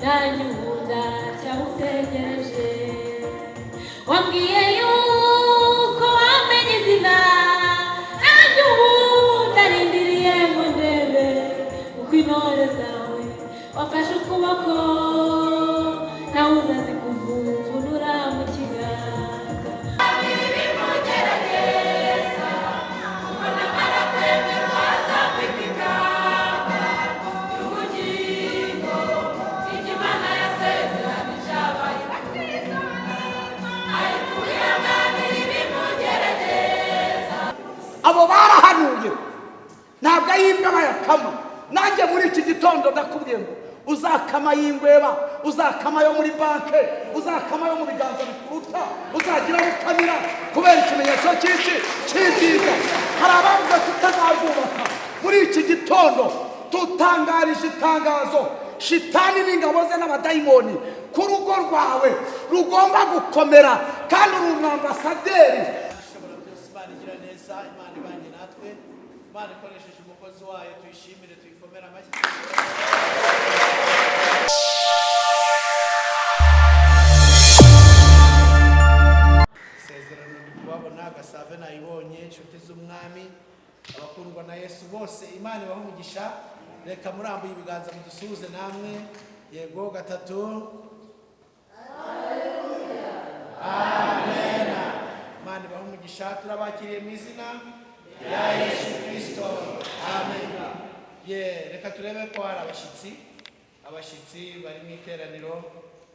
Nanjye ubu ndacyawutegereje. Wambwiye yuko wamenye izina, nanjye ubu ndarindiriye ngo ndebe uko intore zawe wafashe ukuboko, nawe uzazi kuvuvunura mu kiganza. Bimugerageza ubona amaratemerwa azambika ikamba ry'ubugingo, ibyo Imana yasezeranije abayikunda ariko uwihanganira ibimugerageza. Abo barahanuye, ntabwo ay'imbwa bayakama. Nanjye muri iki gitondo ndakubwiye ngo uzakama y'ingweba, uzakama yo muri banke, uzakama yo mu biganza bikuruta, uzagira aho ukamira kubera ikimenyetso cy'iki cy'ibyiza. Hari abavuze tutazarwubaka. Muri iki gitondo tutangarije itangazo shitani n'ingabo ze n'abadayimoni ku rugo rwawe rugomba gukomera, kandi uri umwambasaderi. Ishobora byose, Imana igira neza, Imana ibanye natwe, Imana ikoresheje umukozi wayo, tuyishimire, tuyikomere amashyi. Isezerano ndi kubabona, Gasave nayibonye, inshuti z'umwami, abakundwa na Yesu bose, Imana ibahe umugisha. Reka murambuye ibiganza mudusuhuze namwe. Yego, gatatu. Amen. Imana ibahe umugisha. Turabakiriye mu izina rya Yesu Kirisito, amen. Ye, reka turebe ko hari abashyitsi, abashyitsi bari mu iteraniro.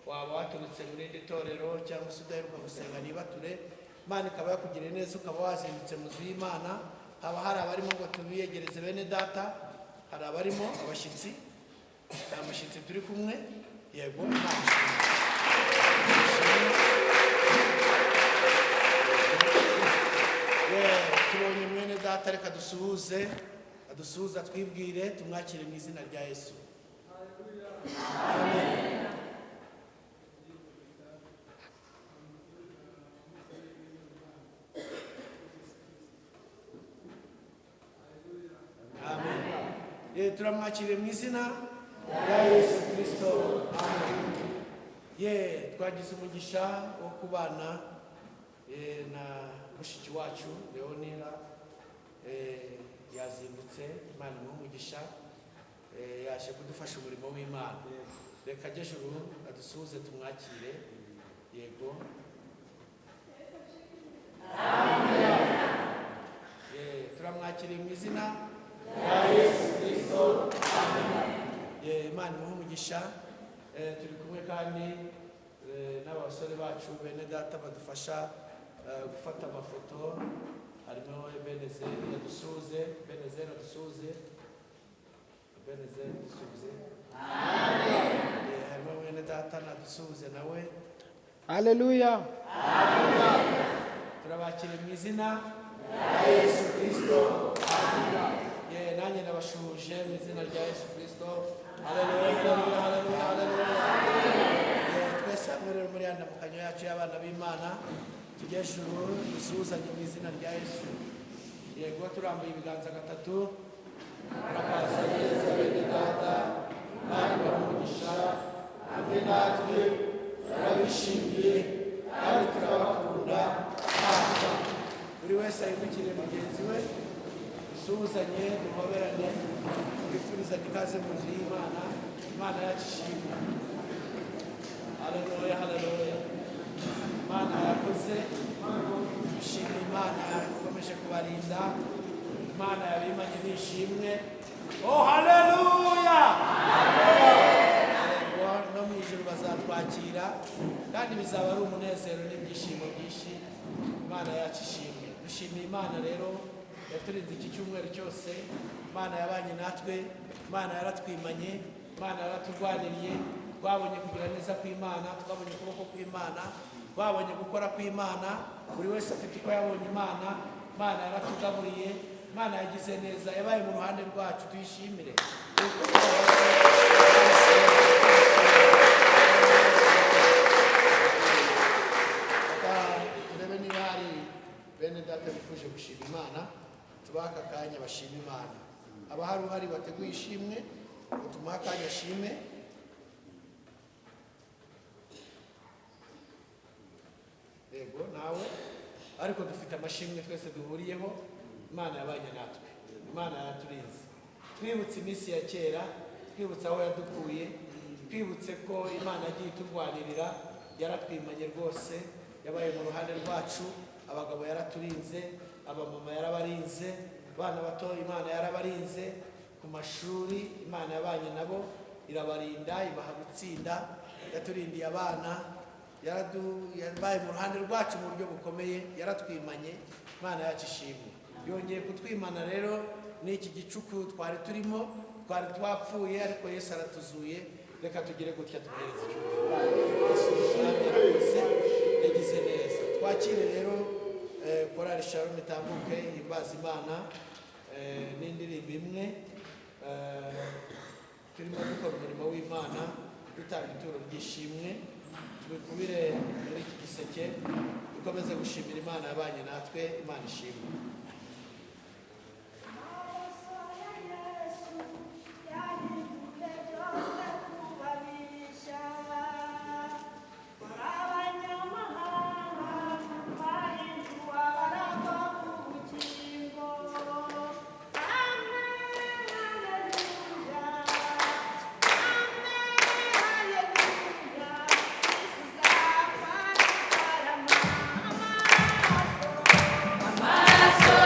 Waba waturutse muri iri torero cyangwa se udaheruka gusenga, nibature, Imana ikaba yakugiriye neza ukaba wazindutse mu nzu y'Imana. Haba hari abarimo ngo tubiyegereze bene data? Hari abarimo abashyitsi? Nta mushyitsi turi kumwe? Yego, nta mushyitsi. Ye, tubonye mwene data, reka dusuhuze, adusuhuze, atwibwire, tumwakire mu izina rya Yesu. Amen. Amen. Ye, turamwakiriye mu izina rya Yesu Kirisito, amen. Ye, twagize umugisha wo kubana na mushiki wacu Leonira, yazindutse, Imana imuhe umugisha, yaje kudufasha umurimo w'Imana. Reka ajye juru adusuhuze, tumwakire. Yego. Turamwakiriye mu izina rya Yesu Kirisito, amen. Imana imuhe umugisha. Turi kumwe kandi n'abasore bacu, bene data badufasha gufata amafoto. Harimo Ebenezeri, yadusuhuze. Ebenezeri adusuhuze. Ebenezeri, dusuhuze. Harimo mwene data, nadusuhuze nawe. Haleluya. Turabakiriye mu izina rya Yesu Kirisito. Ye, nanjye ndabashuhuje mu izina rya Yesu Kirisito. Haleluya, haleluya, haleluya, haleluya. Ye, twese hamwe rero muri ya ndamukanyo yacu y'abana b'Imana, tujye juru dusuhuzanye mu izina rya Yesu. Yego, turambuye ibiganza gatatu. Murakaza neza bene data, Imana ibahe umugisha. Hamwe natwe turabishimiye kandi turabakunda. Buri wese ahindukire mugenzi we, dusuhuzanye, duhoberane, twifurizanye ikaze mu nzu y'Imana. Imana yacu ishimwe. Haleluya, haleluya. Imana yakoze. Dushimiye Imana ikomeje kubarinda. Imana yabimanye n'ishimwe. Oh, haleluya. Yego, no mu ijuru bazatwakira kandi bizaba ari umunezero n'ibyishimo byinshi. Imana yacu ishimwe. Dushimiye Imana rero yaturinze iki cyumweru cyose. Imana yabanye natwe, Imana yaratwimanye, Imana yaraturwaniriye. Twabonye kugira neza kw'Imana, twabonye ukuboko kw'Imana, twabonye gukora kw'Imana. Buri wese afite uko yabonye Imana. Imana yaratugaburiye, Imana yagize neza, yabaye mu ruhande rwacu, tuyishimire. Reka turebe niba hari bene data bifuje gushima Imana, tubahe aka kanya bashima Imana. Haba hari uhari wateguye ishimwe ngo tumuhe akanya ashime? Ariko dufite amashimwe twese duhuriyeho. Imana yabanye natwe, Imana yaraturinze. Twibutse iminsi ya kera, twibutse aho yadukuye, twibutse ko Imana yagiye iturwanirira, yaratwimanye rwose, yabaye mu ruhande rwacu. Abagabo yaraturinze, abamama yarabarinze, abana bato Imana yarabarinze, ku mashuri Imana yabanye nabo irabarinda, ibaha gutsinda, yaturindiye abana, yabaye mu ruhande rwacu mu buryo bukomeye, yaratwimanye. Imana yacu ishimwe, yongeye kutwimana. Rero n'iki gicuku twari turimo, twari twapfuye, ariko Yesu aratuzuye. Reka tugire gutya tumuhereze icyubahiro. Yesu Umwami yarakoze, yagize neza. Twakire rero korali Shalom itambuke ihimbaza Imana n'indirimbo imwe. Turimo dukora umurimo w'Imana, dutanga ituro ry'ishimwe, tubikubire muri iki giseke, dukomeze gushimira Imana yabanye natwe. Imana ishimwe. Amaraso ya Yesu yahinduye byose kubabisha. Bari abanyamahanga bahinduwe abaragwa b'ubugingo. Amen, haleluya. Amen, haleluya. Tuzapfa tuzarama. Amaraso.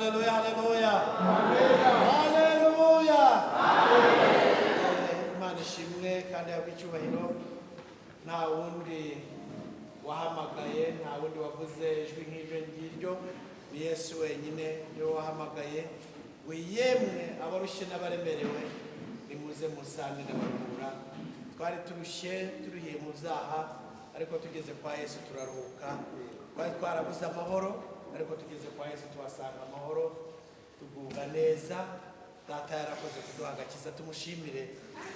Haleluya, haleluya, haleluya. Imana ishimwe kandi yahabwe icyubahiro. Nta wundi wahamagaye, nta wundi wavuze ijwi nk'iryo ngiryo, ni Yesu wenyine niwe wahamagaye ngo: "Yemwe abarushye n'abaremerewe, nimuze musange ndabaruhura." Twari turushye, turuhiye mu byaha, ariko tugeze kwa Yesu turaruhuka. Twari twarabuze amahoro, ariko tugeze kwa Yesu tuhasanga amahoro, tugubwa neza. Data yarakoze kuduha agakiza, tumushimire.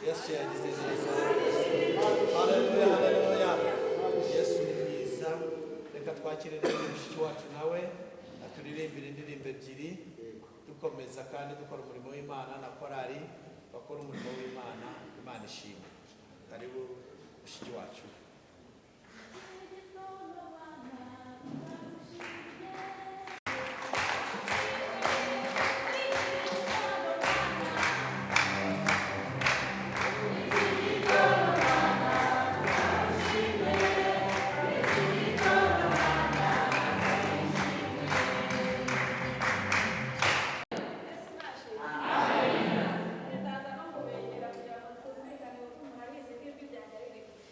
Yesu yagize neza. Haleluya, haleluya. Yesu ni mwiza. Reka twakire rero mushiki wacu, nawe aturirimbire indirimbo ebyiri, dukomeza kandi dukora umurimo w'Imana na korali bakora umurimo w'Imana. Imana ishimwe. Karibu mushiki wacu. Ndaza no kubegera kugira ngo twumvikane, kuko murabizi ko ijwi ryanjye ari rigufi.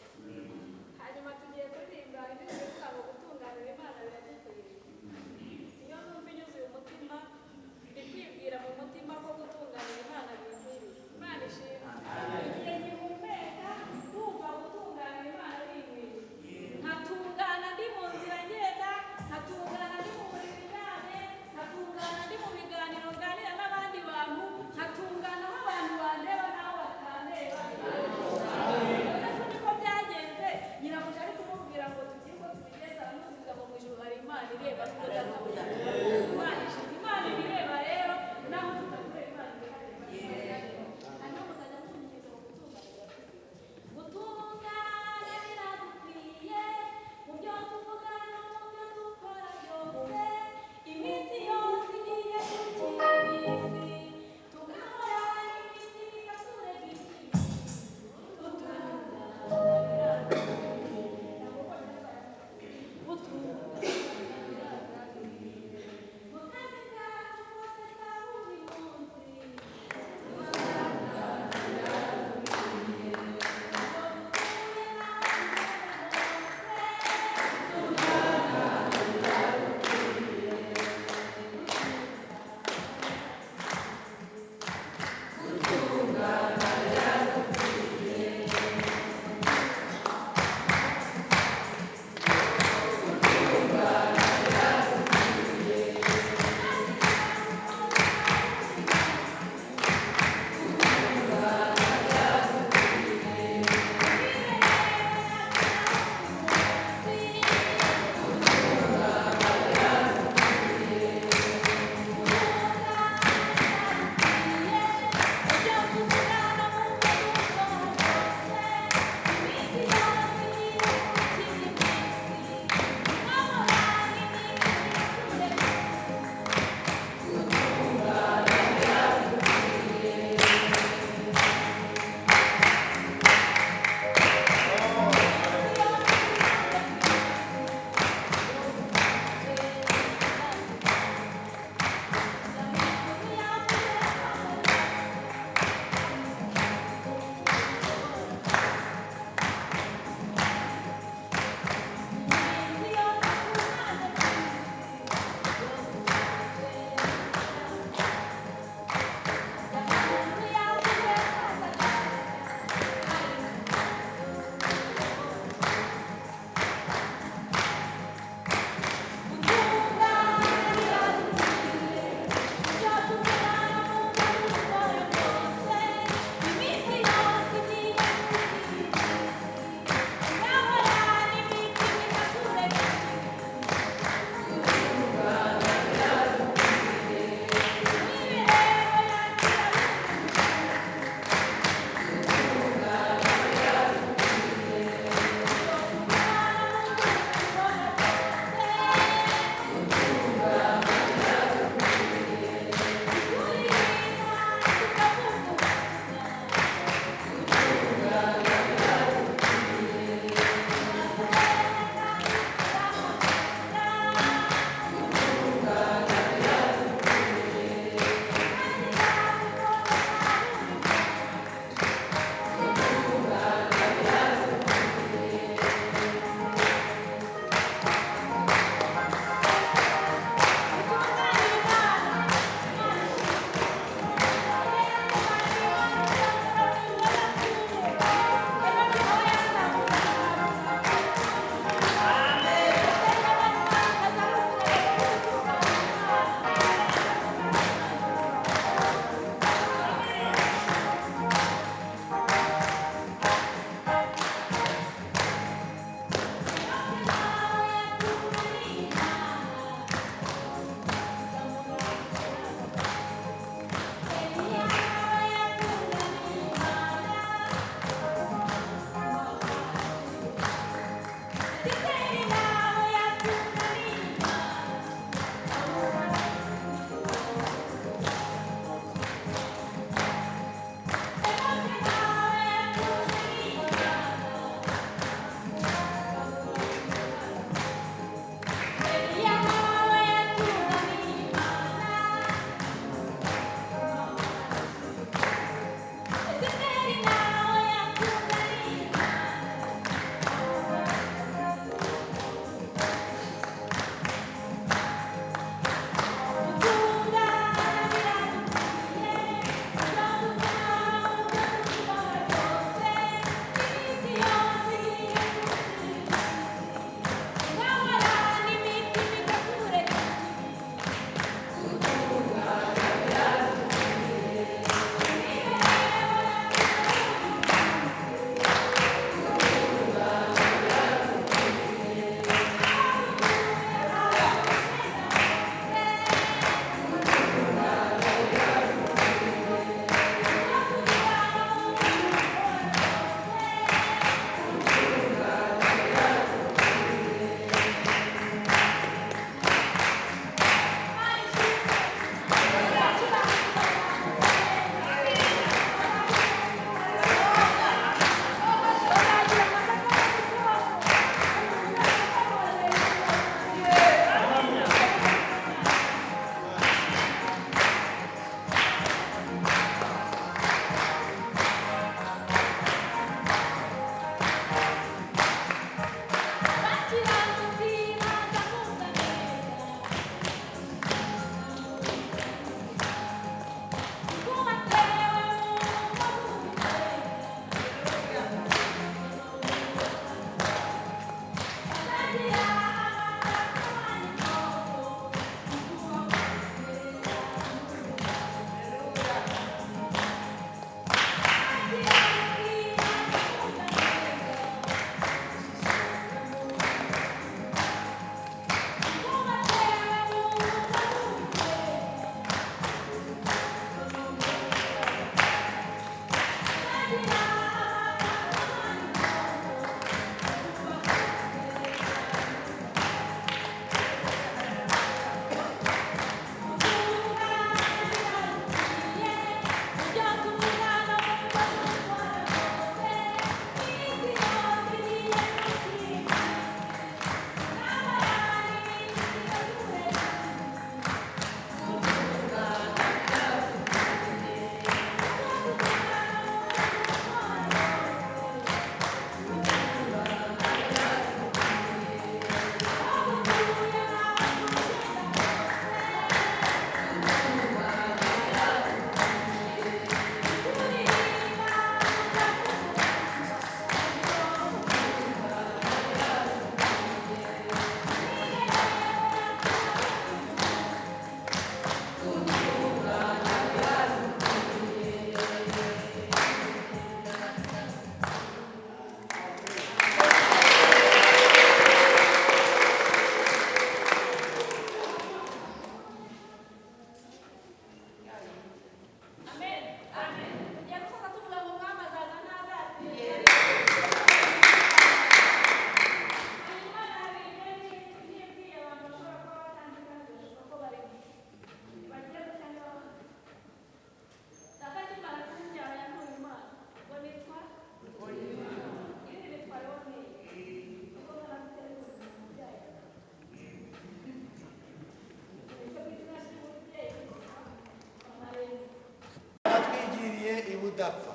kudapfa.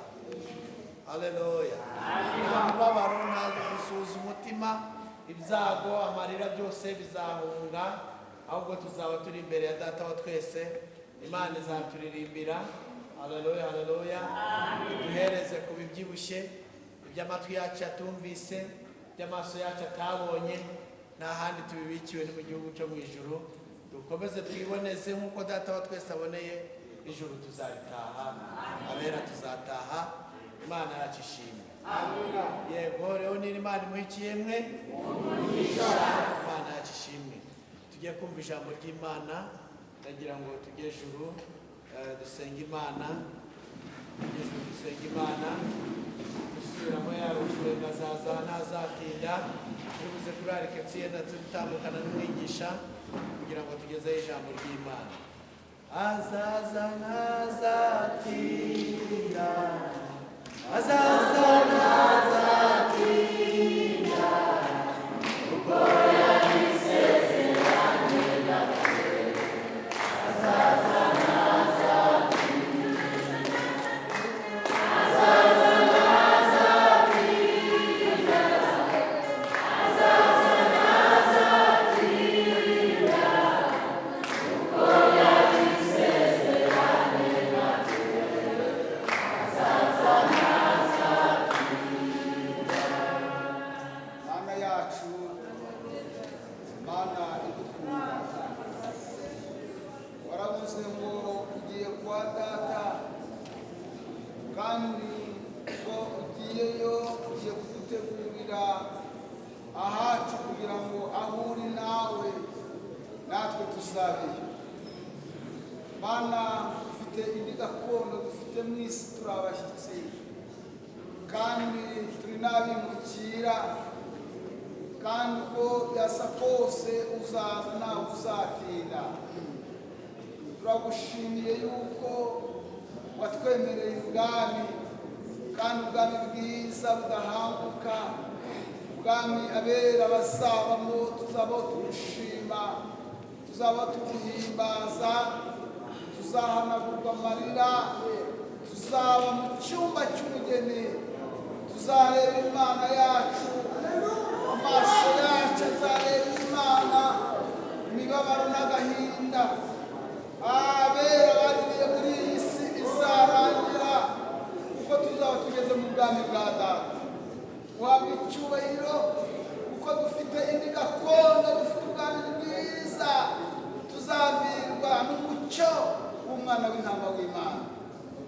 Haleluya! Nta mubabaro, nta gusuhuza umutima, ibyago, amarira byose bizahunga, ahubwo tuzaba turi imbere ya Data wa twese. Imana izaturirimbira. Haleluya, haleluya! Iduhereze ku bibyibushye, iby'amatwi yacu yatumvise, iby'amaso yacu atabonye. Nta handi tubibikiwe, ni mu gihugu cyo mu ijuru. Dukomeze twiboneze nk'uko Data wa twese aboneye. Ijuru tuzaritaha, abera tuzataha. Imana yacu ishimwe. Yego rero, niba Imana imuhikiye mwe, Imana yacu ishimwe. Tugiye kumva ijambo ry'Imana. Ndagira ngo tujye ejuru, dusenge Imana. Tujye ejuru dusenge Imana. Dusubiramo ya rufurenga, azaza ntazatinda. Turibuze kurarika Etienne gutambukana n'umwigisha kugira ngo tugezeho ijambo ry'Imana. Azaza ntazatinda, azaza ntazatinda, kuko yabisezeranye natwe. Azaza ntazatinda, azaza ntazatinda, azaza ntazatinda, kuko yabisezeranye natwe. Azaza ntazatinda. Mana yacu, Mana idukunda, waravuze ngo ugiye kwa Data, kandi ngo ugiyeyo ugiye kudutegurira ahacu kugira ngo aho uri nawe natwe tuzabeyo. Mana, dufite indi gakondo dufite mu isi, turi abashyitsi kandi turi n'abimukira, kandi uko byasa kose uzaza, ntawe uzatinda. Turagushimiye yuko watwemereye ubwami, kandi ubwami bwiza budahanguka, ubwami abera bazabamo. Tuzabaho tugushima, tuzaba tuguhimbaza, tuzahanagurwa amarira, tuzaba mu cyumba cy'umugeni, tuzareba Imana yacu, amaso yacu azareba Imana. Imibabaro n'agahinda abera baririye muri iyi si izarangira, kuko tuzaba tugeze mu bwami bwa Data. Uhabwa icyubahiro kuko dufite indi gakondo, dufite ubwami bwiza, tuzavirwa n'umucyo w'umwana w'intama w'Imana.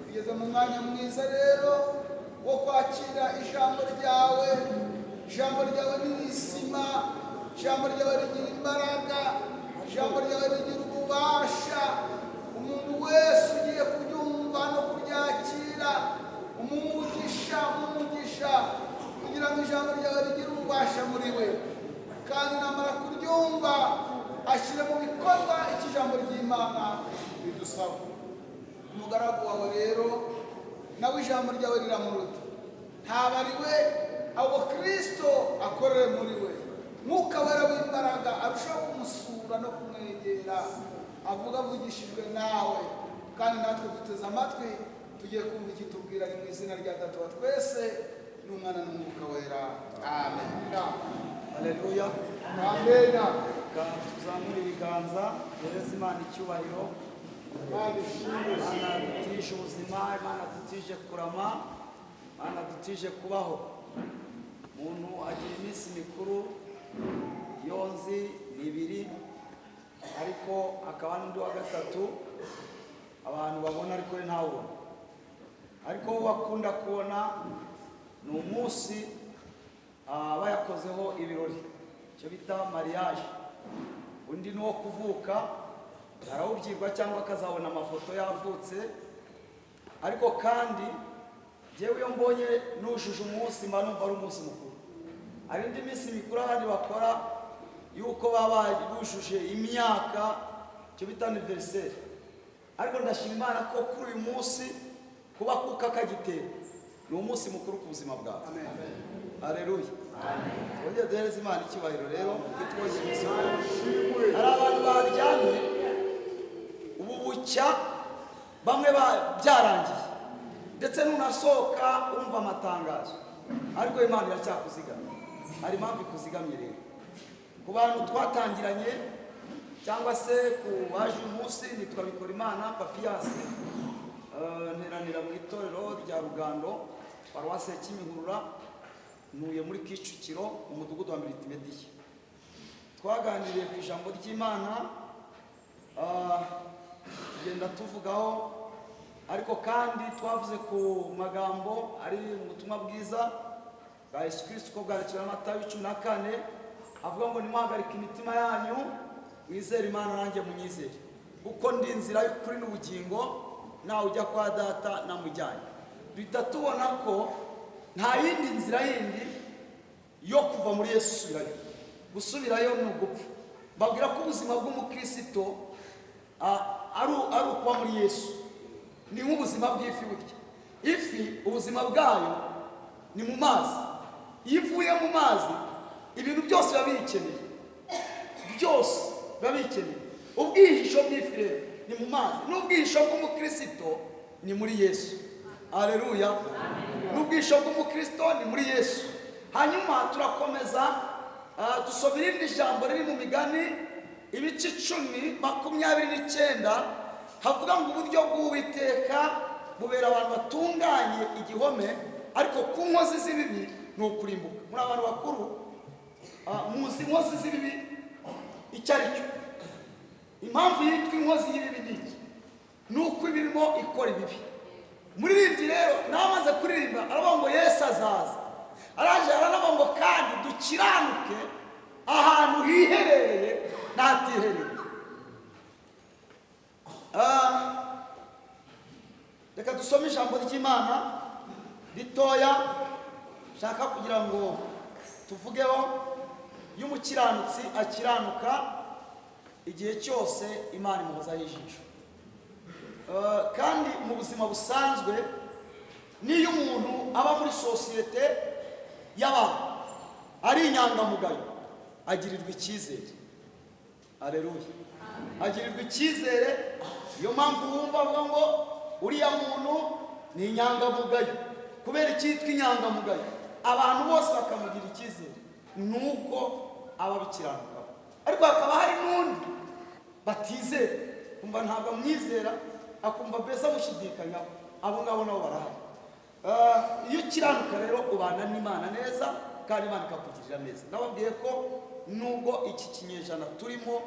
Tugeze mu mwanya mwiza rero wo kwakira ijambo ryawe. Ijambo ryawe ni rizima, ijambo ryawe rigira imbaraga, ijambo ryawe rigira ububasha. Umuntu wese ugiye kuryumva no kuryakira, umumugisha, umumugisha kugira ngo ijambo ryawe rigire ububasha muri we, kandi namara kuryumva ashyire mu bikorwa icyo ijambo ry'Imana ridusaba. Umugaragu wawe rero nawe ijambo ryawe riramuruta, ntaba ari we, ahubwo Kirisito akorere muri we. Mwuka Wera w'imbaraga arushaho kumusura no kumwegera, avuga avugishijwe nawe, kandi natwe duteze amatwi, tugiye kumva ikitubwira. Ni mu izina rya Data wa twese n'Umwana n'Umwuka Wera, amen. Haleluya! Amen. Reka tuzamure ibiganza duhereze Imana icyubahiro. Imana ishimwe. Imana dutije ubuzima, Imana dutije kurama, Imana dutije kubaho. Umuntu agira iminsi mikuru yonzi ni ibiri, ariko hakaba n'undi wa gatatu abantu babona ariko we ntawubona, ariko wo akunda kubona ni umunsi bayakozeho ibirori, icyo bita mariage. Undi ni uwo kuvuka, arawubyirwa cyangwa akazabona amafoto yavutse. Ariko kandi njyewe iyo mbonye nujuje umunsi, mba numva ari umunsi mukuru. Hari indi minsi mikuru ahandi bakora yuko baba bujuje imyaka, icyo bita anniversaire. Ariko ndashima Imana ko kuri uyu munsi kuba kuka kagitera ni umunsi mukuru ku buzima bwawe. Haleluya! Twongere duhereze Imana icyubahiro rero kuko twongeye iminsi mikuru. Hari abantu baryamye ubu bucya, bamwe byarangiye. Ndetse nunasohoka wumva amatangazo, ariko Imana iracyakuzigamye. Hari impamvu ikuzigamye. Rero ku bantu twatangiranye cyangwa se ku baje uyu munsi, nitwa Bikorimana Papiyasi. Nteranira mu itorero rya Rugando, paruwasi ya Kimihurura, ntuye muri Kicukiro, umudugudu wa Miritimediya. Twaganiriye ku ijambo ry'Imana, tugenda tuvugaho, ariko kandi twavuze ku magambo ari mu butumwa bwiza bwa Yesu Kirisito uko bwanditswe na Matayo 14, avuga ngo: "Nimuhagarike imitima yanyu, mwizere Imana, nanjye munyizere, kuko ndi inzira y'ukuri n'ubugingo, nawe ujya kwa Data namujyanye." Duhita tubona ko nta yindi nzira yindi yo kuva muri Yesu usubirayo. Gusubirayo ni ugupfa. Babwira ko ubuzima bw'umukristo ari ukuba muri Yesu, ni nk'ubuzima bw'ifi. Burya ifi ubuzima bwayo ni mu mazi. Iyo ivuye mu mazi, ibintu byose biba biyikeneye, byose biba biyikeneye. Ubwihisho bw'ifi rero ni mu mazi, n'ubwihisho bw'umukristo ni muri Yesu. Aleluya! N'ubwihisho bw'umukristo ni muri Yesu. Hanyuma turakomeza, dusoma irindi jambo riri mu Migani ibice 10:29, havuga ngo: "Uburyo bw'Uwiteka bubera abantu batunganye igihome, ariko ku nkozi z'ibibi ni ukurimbuka." Muri abantu bakuru, muzi inkozi z'ibibi icyo ari cyo. Impamvu yitwa inkozi y'ibibi ni iki? Ni uko iba irimo ikora ibibi. Muririmbyi rero nawe amaze kuririmba aravuga ngo Yesu azaza, araje, aranavuga ngo kandi dukiranuke ahantu hiherereye n'ahatiherereye. Reka dusome ijambo ry'Imana ritoya nshaka kugira ngo tuvugeho. Iyo umukiranutsi akiranuka igihe cyose, Imana imuhozaho ijisho. Kandi mu buzima busanzwe, n'iyo umuntu aba muri sosiyete y'abantu ari inyangamugayo, agirirwa icyizere. Aleluya! Agirirwa icyizere. Niyo mpamvu wumva avuga ngo uriya muntu ni inyangamugayo. Kubera icyitwa inyangamugayo, abantu bose bakamugira icyizere, ni uko aba abikiranukaho. Ariko hakaba hari n'undi batizera, kumva ntabwo amwizera, akumva mbese amushidikanyaho. Abo ngabo nabo barahari. Iyo ukiranuka rero, ubana n'Imana neza kandi Imana ikakugirira neza. Nababwiye ko nubwo iki kinyejana turimo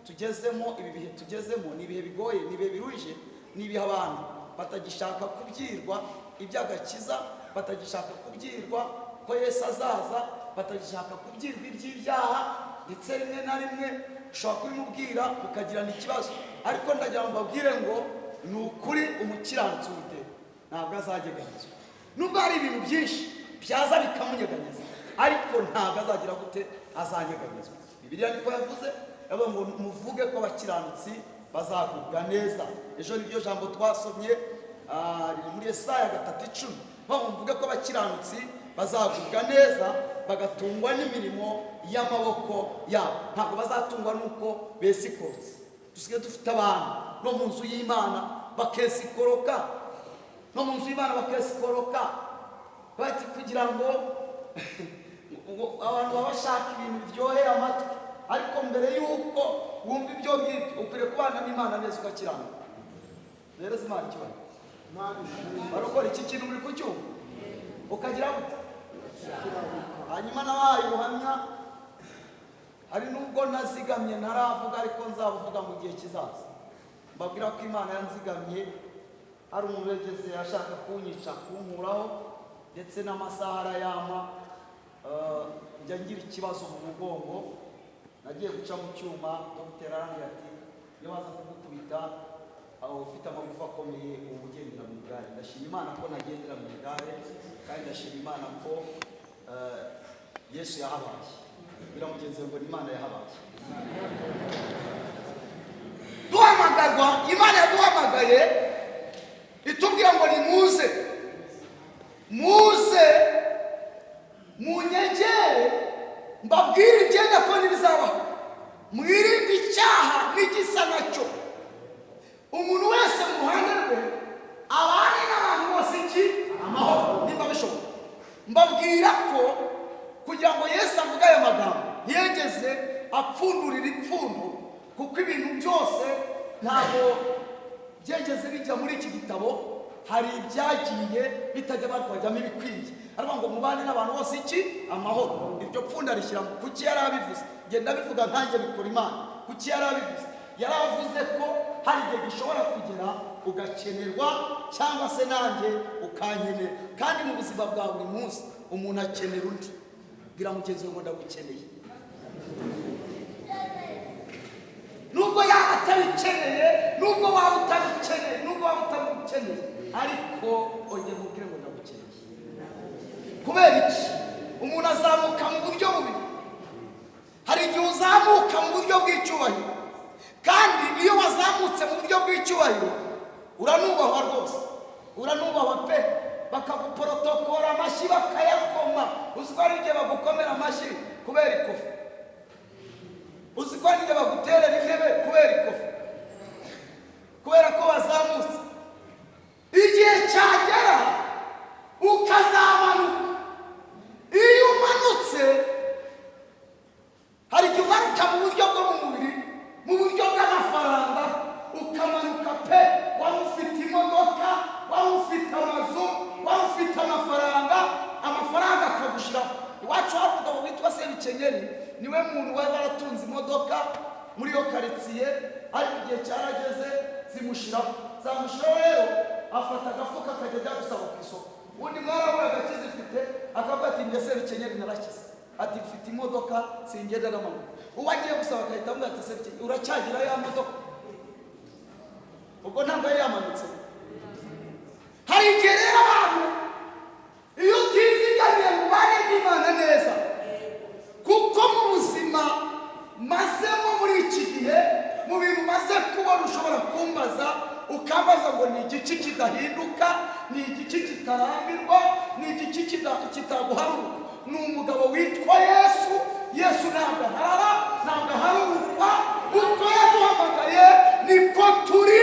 tugezemo, ibi bihe tugezemo ni ibihe bigoye, ni ibihe biruhije, ni ibihe abantu batagishaka kubyirwa iby'agakiza, batagishaka kubyirwa ko Yesu azaza, batagishaka kubyirwa iby'ibyaha. Ndetse rimwe na rimwe ushobora kubimubwira mukagirana ikibazo. Ariko ndagira ngo mbabwire ngo ni ukuri, umukiranutsi w'Uwiteka ntabwo azanyeganyezwa. Nubwo hari ibintu byinshi byaza bikamunyeganyeza, ariko ntabwo azagira gute? Azanyeganyezwa. Bibiliya niko yavuze, yavuga ngo: "Muvuge ko abakiranutsi bazagubwa neza." Ejo niryo jambo twasomye, riri muri Yesaya 3:10. Bavuga ngo: "Muvuge ko abakiranutsi bazagubwa neza, bagatungwa n'imirimo y'amaboko yabo." Ntabwo bazatungwa n'uko besikorotse. Dusigaye dufite abantu no mu nzu y'Imana bakesikoroka, no mu nzu y'Imana bakesikoroka, bati kugira ngo abantu baba bashaka ibintu biryoheye amatwi. Ariko mbere y'uko wumva ibyo ngibyo, ukwiriye kubana n'Imana neza, ugakiranuka. Rero Imana ikibazo barakora iki kintu muri kucyumva, ukagira gute? Hanyuma nabahaye ubuhamya. Hari nubwo nazigamye ntaravuga, ariko nzabuvuga mu gihe kizaza. Mbabwira ko Imana yanzigamye. Hari umuntu wegeze ashaka kunyica, kunkuraho, ndetse n'amasaha arayampa. Njya ngira ikibazo mu mugongo, nagiye guca mu cyuma, dogiteri arambwira ati: "Iyo baza kugukubita, aho ufite amagufa akomeye, uba ugendera mu igare." Ndashima Imana ko nagendera mu igare, kandi ndashima Imana ko Yesu yahabaye. Bwira mugenzi wawe ngo ni Imana yahabaye. Duhamagarwa, Imana yaduhamagaye itubwira ngo: "Nimuze, muze munyegere, mbabwire ibyenda ko n'ibizabaho. Mwirinde icyaha n'igisa nacyo. Umuntu wese mu ruhande rwe abane n'abantu bose iki." Nkubwira ko kugira ngo Yesu avuge aya magambo, ntiyegeze apfundurira ipfundo, kuko ibintu byose ntabwo byegeze bijya muri iki gitabo. Hari ibyagiye bitajya, bakajyamo ibikwiye. Aravuga ngo mubane n'abantu bose iki? Amahoro. Iryo pfunda rishyira. Kuki yari abivuze? Ngenda bivuga nkanjye bikora Imana. Kuki yari abivuze? Yari avuze ko hari igihe gishobora kugera ugakenerwa, cyangwa se nanjye ukankenera. Kandi mu buzima bwa buri munsi umuntu akenera undi. Bwira mugenzi we ngo ndagukeneye, nubwo yaba atabikeneye, nubwo waba utabikeneye, nubwo waba utabikeneye, ariko ongera umubwire ngo ndagukeneye. Kubera iki? Umuntu azamuka mu buryo bubiri. Hari igihe uzamuka mu buryo bw'icyubahiro, kandi iyo wazamutse mu buryo bw'icyubahiro uranubahwa rwose, uranubahwa pe, bakaguporotokora, amashyi bakayakoma. Uzi ko hari igihe bagukomera amashyi kubera ikofi? Uzi ko hari igihe baguterera intebe kubera ikofi, kubera ko wazamutse? Igihe cyagera ukazamanuka. Iyo umanutse, hari igihe umanuka mu buryo bwo mu mubiri, mu buryo bw'amafaranga, ukamanuka pe. Waba ufite imodoka, waba ufite amazu, waba ufite amafaranga, amafaranga akagushiraho. Iwacu hari umugabo witwa Sebikenyeri, niwe muntu wari waratunze imodoka muri iyo karitsiye, ariko igihe cyarageze zimushiraho. Zamushiraho rero, afata agafuka akajya ajya gusaba ku isoko. Ubundi mwaraburaga akizifite, akavuga ati: "Njye Sebikenyeri narakize," ati: "Mfite imodoka, singenda n'amaguru." Uwo agiye gusaba agahita avuga ati: "Sebikenyeri, uracyagira ya modoka?" Ubwo ntabwo yari yamanutse. Hari igihe rero abantu, iyo utizigamiye ngo ubane n'Imana neza, kuko mu buzima mazemo muri iki gihe, mu bintu maze kubona, ushobora kumbaza, ukambaza ngo ni igiki kidahinduka, ni igiki kitarambirwa, ni igiki kitaguharuruka? Ni umugabo witwa Yesu. Yesu ntabwo aharara, ntabwo aharurukwa. Uko yaduhamagaye niko turi.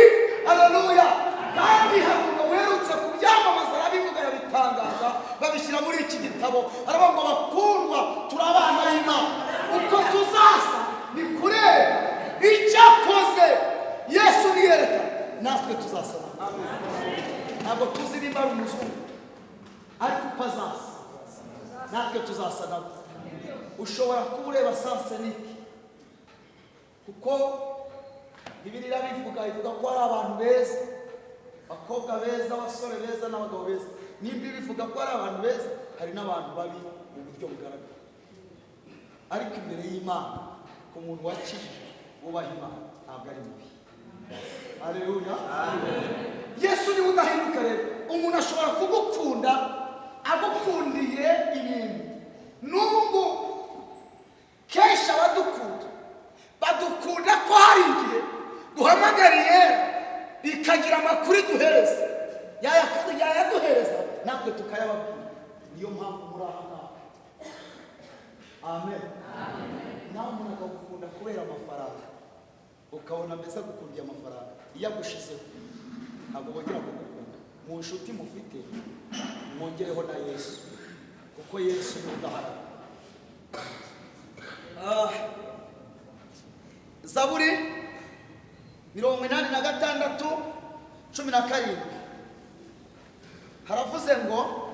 Aleluya! Kandi hari umugabo uherutse kubyamamaza, arabivuga, arabitangaza, babishyira muri iki gitabo. Aravuga ngo: "Bakundwa, turi abana b'Imana, uko tuzasa ni kureba icyakoze Yesu niyereka natwe tuzasaba." Ntabwo tuzi nimba ari umuzungu, ariko uko azaza natwe tuzasa nawe. Ushobora kuba ureba sansenike, kuko Bibiliya irabivuga, ivuga ko hari abantu beza, abakobwa beza, abasore beza n'abagabo beza. Nimba ibivuga ko hari abantu beza, hari n'abantu babi mu buryo bugaragara. Ariko imbere y'Imana, ku muntu wakijije wubaha Imana, ntabwo ari mubi. Aleluya! Yesu niwe udahinduka. Rero umuntu ashobora kugukunda agukundiye ibintu. N'ubu ngubu kenshi abadukunda badukunda ko hari igihe duhamagariye ikagira amakuru iduhereza, yayaduhereza natwe tukayababwira. Niyo mpamvu muri aha ngaha. Amen. Nawe umuntu akagukunda kubera amafaranga, ukabona mbese agukundiye amafaranga, iyo agushizeho ntabwo bongera kugukunda. Mu nshuti mufite mwongereho na Yesu, kuko Yesu ni udahari. Zaburi 86:17 haravuze ngo: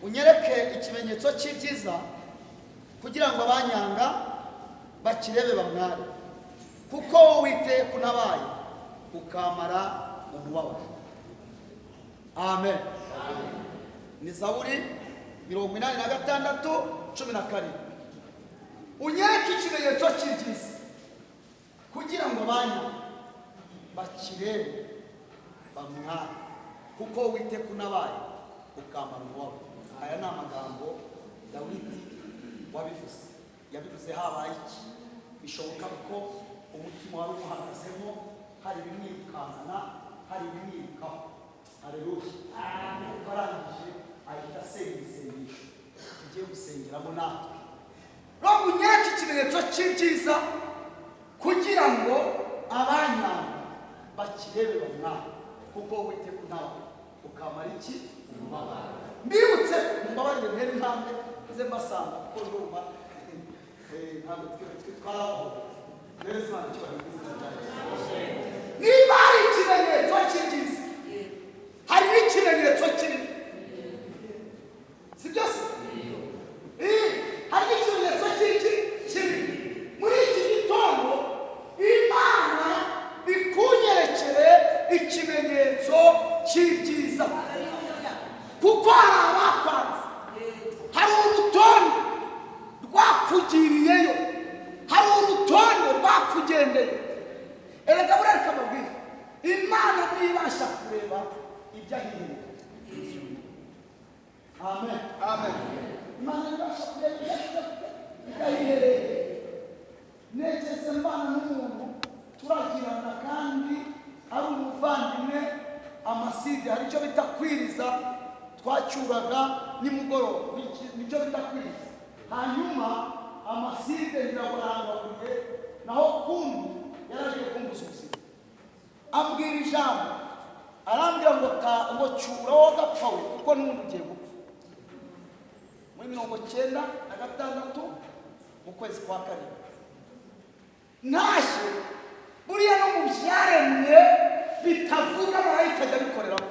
"Unyereke ikimenyetso cy'ibyiza, kugira ngo abanyanga bakirebe bamware, kuko wowe witeye kunabaye ukamara umubabaro." Amen. Ni Zaburi 86:17. Unyereke ikimenyetso cy'ibyiza kugira ngo abanyanga bakirebe bamware, kuko wite kunabaye ukamara umubabaro. Aya ni amagambo Dawidi wabivuze. Yabivuze habaye iki? Bishoboka ko umutima wari umuhagazemo, hari ibimwirukankana, hari ibimwirukaho. Hareruya! Ariko arangije ahita asenga isengesho tugiye gusengeramo natwe. Roho, unyereke ikimenyetso cy'ibyiza kugira ngo abanyanga bakirebe bamware, kuko wite kunawe. Ukamara iki? Umubabaro. Mbibutse, mumbabarire ntere intambwe nze mbasanga, kuko ndumva ntabwo twe twaraho. Rero Imana icyubahiro mu izina rya Yesu. Niba hari ikimenyetso cy'ibyiza, hari n'ikimenyetso cy'ibibi, si byose? Hari n'ikimenyetso cy'iki? Kibi. Muri iki gitondo Imana ikunyerekere ikimenyetso cy'ibyiza, kuko hari abakwanze, hari urutonde rwakugiriyeyo, hari urutonde rwakugendeye. Erega buriya reka mbabwire, Imana ntibasha kureba ibyo ahiherereye. Amen. Amen. Imana ntibasha kureba ibyo ahiherereye. Negeze mbana n'umuntu turagirana kandi ari umuvandimwe amaside, hari icyo bita kwiriza twacyuraga nimugoroba, nicyo bita kwiriza. Hanyuma amaside ngira ngo naho kumbi yaragiye kumbuza ubuzima, ambwira ijambo, arambwira ngo ta ngo cyura wowe gapfa we, kuko n'ubundi ugiye gupfa. Muri 96 mu kwezi kwa 7 ntashye. Buriya no mu byaremwe bitavuga marayika ajya abikoreramo.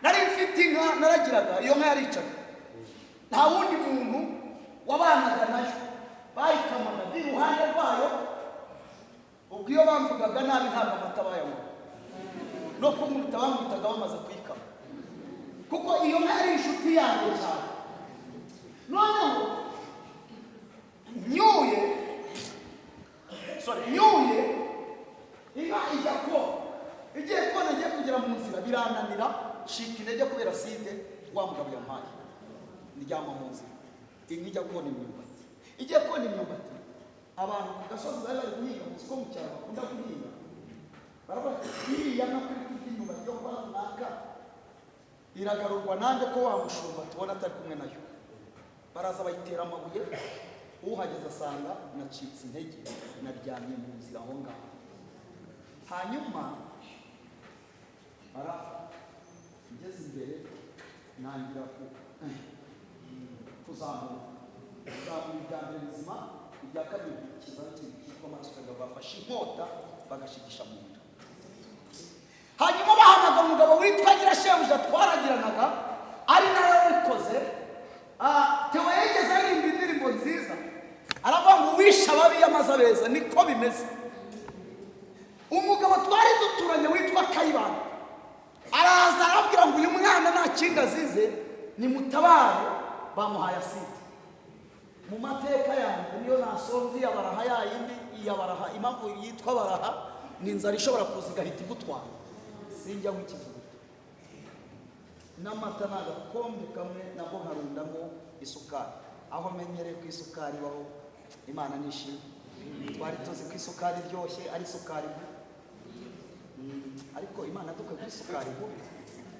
Nari mfite inka naragiraga, iyo nka yaricaga, nta wundi muntu wabanaga nayo, bayikamaga ndi iruhande rwayo. Ubwo iyo bamvugaga nabi ntabwo amata bayanywa, no kumwita bamwitaga bamaze kuyikama, kuko iyo nka yari inshuti yanjye cyane. Noneho nyuye, sorry, nyuye inka ijya kona, igiye kona igiye kugera mu nzira birananira, ncika intege kubera side wa mugabo yampaye, ndyama mu nzira. Inka ijya kona imyumbati, igiye kona imyumbati, abantu ku gasozi bari bari guhinga, muzi ko mu cyaro bakunda guhinga, baravuga ati iriya nka kuri kurya imyumbati yo kwa runaka iragarurwa nanjye, ko wa mushumba tubona atari kumwe nayo. Baraza bayitera amabuye. Uhageze asanga nacitse intege, naryamye mu nzira aho ngaho. Hanyuma bara ngeze imbere ntangira kuzamura, kuzamura ibya mbere bizima, ibya kabiri kizaho ikintu cyitwa amaraso. Bafashe inkota bagashigisha mu nda. Hanyuma bahamagara umugabo witwa Nyirashebuja twaragiranaga, ari nawe wabikoze. Theo yigeze aririmba indirimbo nziza, aravuga ngo wishe ababi yamaze abeza. Niko bimeze. Umugabo twari duturanye witwa Kayibanda araza arabwira ngo uyu mwana nta kindi azize, nimutabare, bamuhaye aside. Mu mateka yanjye niyo nasonze iya baraha, ya yindi iya baraha, impamvu yitwa baraha ni inzara ishobora kuza igahita igutwara. Sinjya nk'ikivuguto n'amata ni agakombe kamwe, nabwo nkarundamo isukari. Aho menyereye ko isukari ibaho, Imana nishimwe. Twari tuzi ko isukari iryoshye ari isukari nkuru. Ariko Imana duka kuri isukari nkuru,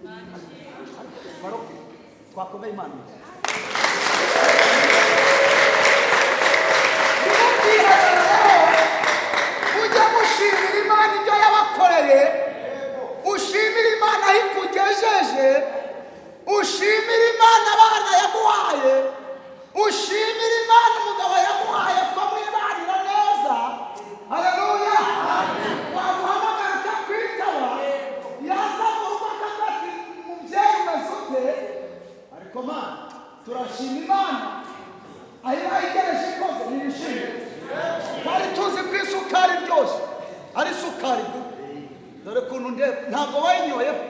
ariko baroke twakomeye Imana. Ntimubyihagararaho, mujye mushimira Imana ibyo yabakoreye, ushimire Imana aho ikugejeje, ushimire Imana abana yaguhaye, ushimire Imana umugabo yaguhaye ko mwibanira neza. Haleluya! Wamuhamagara akakwitaba, yaza mu rugo akavuga ati mubyeyi umeze ute? Ariko Mana, turashima Imana aho ibayigereje ikoze ntibishimire. Twari tuzi ko isukari iryoshye ari isukari gusa, dore ukuntu ndeba ntabwo bayinyoyeho.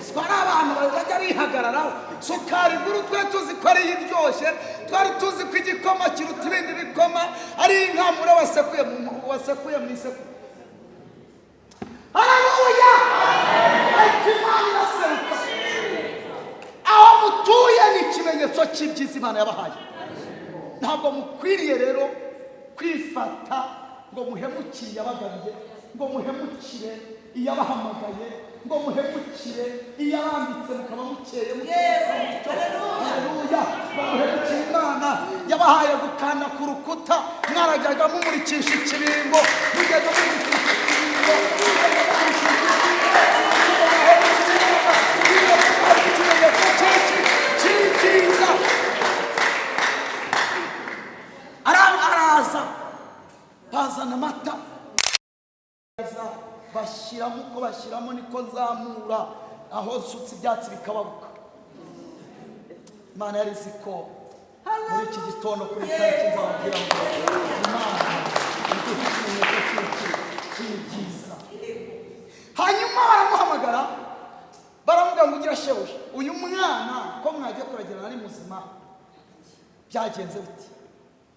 Twari abantu bajya bihagararaho sukari nkuru, twe tuzi ko ariyo iryoshye. Twari tuzi ko igikoma kiruta ibindi bikoma ari inkamura wasekuye mu isekuru. Haleluya! Ariko Imana iraseruka. Aho mutuye ni ikimenyetso cy'ibyiza Imana yabahaye. Ntabwo mukwiriye rero kwifata ngo muhemukire iyabagabiye, ngo muhemukire iyabahamagaye, ngo muhemukire iyabambitse mukaba mukeye. Haleluya! Ngo muhemukire Imana yabahaye gukanda ku rukuta, mwarajyaga mumurikisha ikibingo, mugenda mumurikisha ikibingo, mugenda mumurikisha ikibingo. Bashyiramo uko bashyiramo, niko nzamura aho nsutse ibyatsi bikababuka. Imana yari izi ko muri iki gitondo kuri iyi tariki nzababwira ngo Imana iduhe ikimenyetso cy'ibyiza. Hanyuma baramuhamagara, baramubwira ngo: "Ugira shebuja, uyu mwana ko mwagiye kuragirana ari muzima, byagenze biti?"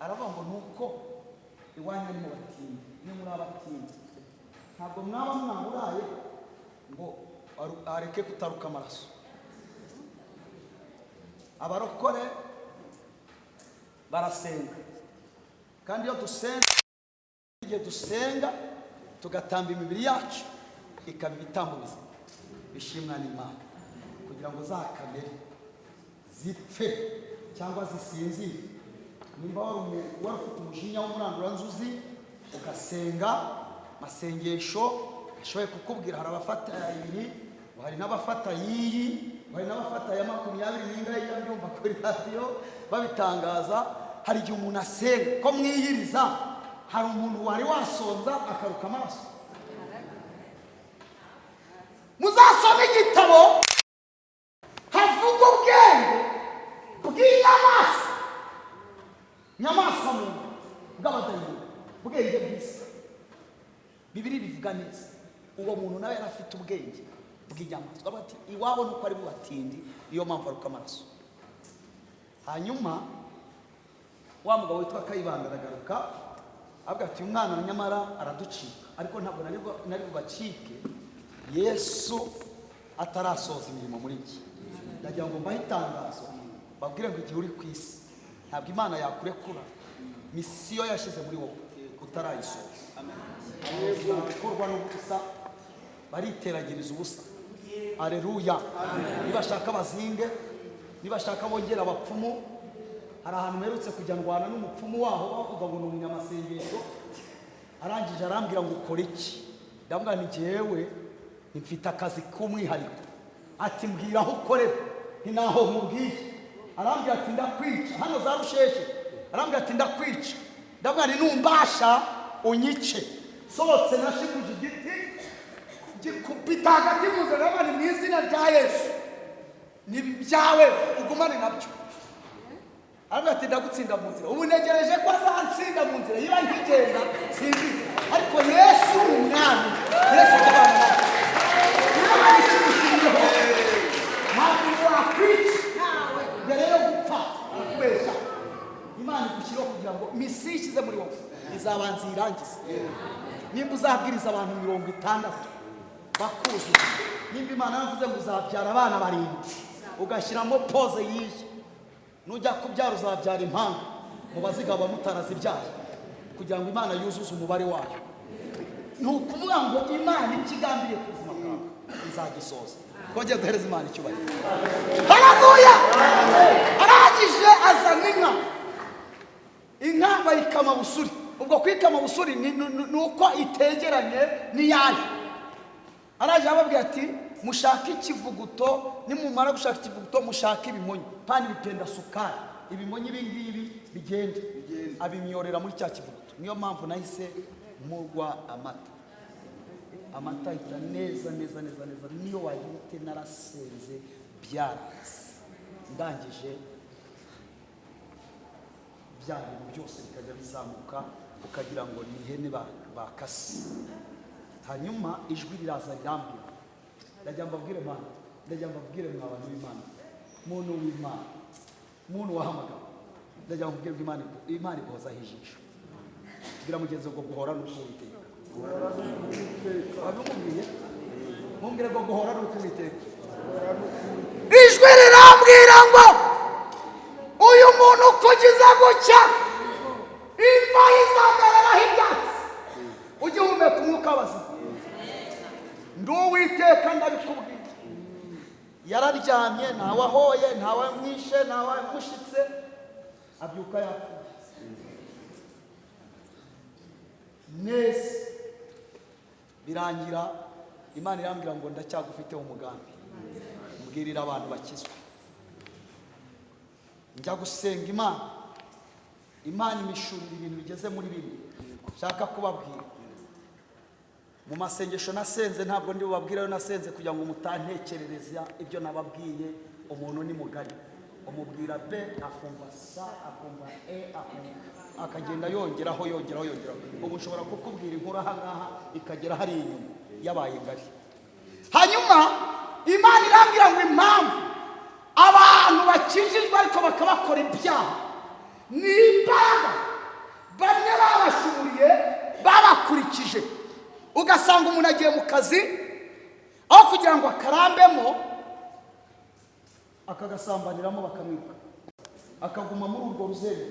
Aravuga ngo: "Nuko iwanyu ari mu batindi, ni muri abatindi, ntabwo mwaba mwaburaye ngo areke kutaruka amaraso." Abarokore barasenga, kandi iyo dusenga, igihe dusenga tugatamba imibiri yacu ikaba ibitambo bizima bishimwa n'Imana, kugira ngo za kamere zipfe cyangwa zisinzire. Nimba wari ufite umujinya w'umuranduranzuzi, ugasenga masengesho ashoboye kukubwira, hari abafata ibiri, hari n'abafata yiyi, hari n'abafata ya 20 n'ingahe, njya mbyumva kuri radiyo babitangaza. Hari igihe umuntu asenga ko mwiyiriza, hari umuntu wari wasonza akaruka amaraso. Muzasome igitabo havuga ubwenge bw'inyamaswa, nyamaswa muntu, bw'abadayimoni, ubwenge bw'isi. Bibiri bivuga neza, uwo muntu nawe yari afite ubwenge bw'inyamaswa. Bati iwabo nuko ari bubatindi, niyo mpamvu aruka amaraso. Hanyuma wa mugabo witwa Kayibanda aragaruka, avuga ati: "Uyu mwana nyamara araducika, ariko ntabwo nari bubacike Yesu atarasoza imirimo muri njye." Ndagira ngo mbahe itangazo, babwire ngo igihe uri ku isi, ntabwo Imana yakurekura misiyo yashyize muri wowe utarayisoza. Barakorwa n'ubusa, bariteragiriza ubusa. Aleluya! Nibashaka bazinge, nibashaka bongera abapfumu. Hari ahantu mperutse kujya ndwana n'umupfumu waho, bavuga ngo ni umunyamasengesho. Arangije arambwira ngo: "Ukora iki?" Ndamubwira nti: "Jyewe mfite akazi k'umwihariko." Ati: "Mbwira aho ukorera." Nti: "Naho nkubwiye." Arambwira ati: "Ndakwica." Hano za Rusheshe. Arambwira ati: "Ndakwica." Ndamubwira nti: "Numbasha unyice." Sohotse nashikuje igiti, gikubita hagati mu nzira. Ndavuga ni mu izina rya Yesu, ni ibyawe, ugumane nabyo. Aravuga ati: "Ndagutsinda mu nzira." Ubu ntegereje ko azansinda mu nzira, niba nkigenda simbizi, ariko Yesu ni umwami. Yesu akabana nawe. Imana ikimushimiyeho, ntabwo wakwica mbere yo gupfa ukubeshya. Imana igushyiriho kugira ngo misiyo ishyize muri wowe izabanza iyirangize. Nimba uzabwiriza abantu 60 bakuzuza, nimba Imana yavuze ngo uzabyara abana barindwi, ugashyiramo pose yiyi, nujya kubyara uzabyara impanga mu bazigaba mutarazibyaye, kugira ngo Imana yuzuze umubare wayo. Ni ukuvuga ngo Imana icyo igambiriye ku buzima bwawe izagisoza. Twongere duhereze Imana icyubahiro. Haleluya! Arangije azana inka. Inka bayikama busuri. Ubwo kwikama busuri ni uko itegeranye n'iyayo. Araje ababwira ati: "Mushake ikivuguto. Nimumara gushaka ikivuguto, mushake ibimonyo, pani bipenda sukari, ibimonyo ibi ngibi bigende." Abimyorera muri cya kivuguto. Niyo mpamvu nahise mugwa amata. Amata ahita neza neza neza neza, niyo wagira ute. Narasenze byaranze, ndangije bya bintu byose bikajya bizamuka, ukagira ngo ni ihene bakase. Hanyuma ijwi riraza rirambwira. Ndagira mbabwire Mana, ndagira mbabwire mwa bantu b'Imana, muntu w'Imana, muntu wahamagawe, ndagira ngo mbabwire ngo Imana iguhozaho ijisho. Bwira mugenzi ngo guhora ni uk'Uwiteka. Wabimubwiye? Mumbwire ngo guhora ni uk'Uwiteka. Ijwi rirambwira ngo uyu muntu kugize gutya, imva izamereraho ibyatsi, ujye uhumeka umwuka w'abazima. Ndi Uwiteka, ndabikubwiye. Yararyamye, ntawe ahoye, ntawe mwishe, ntawe mushyitse, abyuka yapfuye neza. Birangira Imana irambwira ngo: "Ndacyagufiteho umugambi, mbwirira abantu bakizwe." Njya gusenga Imana, Imana imishurira ibintu bigeze muri bine nshaka kubabwira. Mu masengesho nasenze, ntabwo ndi bubabwire ayo nasenze kugira ngo mutantekerereza ibyo nababwiye. Umuntu ni mugari, umubwira B akumva C, akumva E, akumva, akagenda yongeraho, yongeraho, yongeraho. Ubu nshobora kukubwira inkuru aha ngaha ikagera hariya inyuma, yabaye ngari. Hanyuma Imana irambwira ngo impamvu abantu bakijijwe ariko bakabakora ibyaha ni imbaraga bamwe babashuriye, babakurikije. Ugasanga umuntu agiye mu kazi, aho kugira ngo akarambemo akagasambaniramo, bakamwiruka, akaguma muri urwo ruzeru,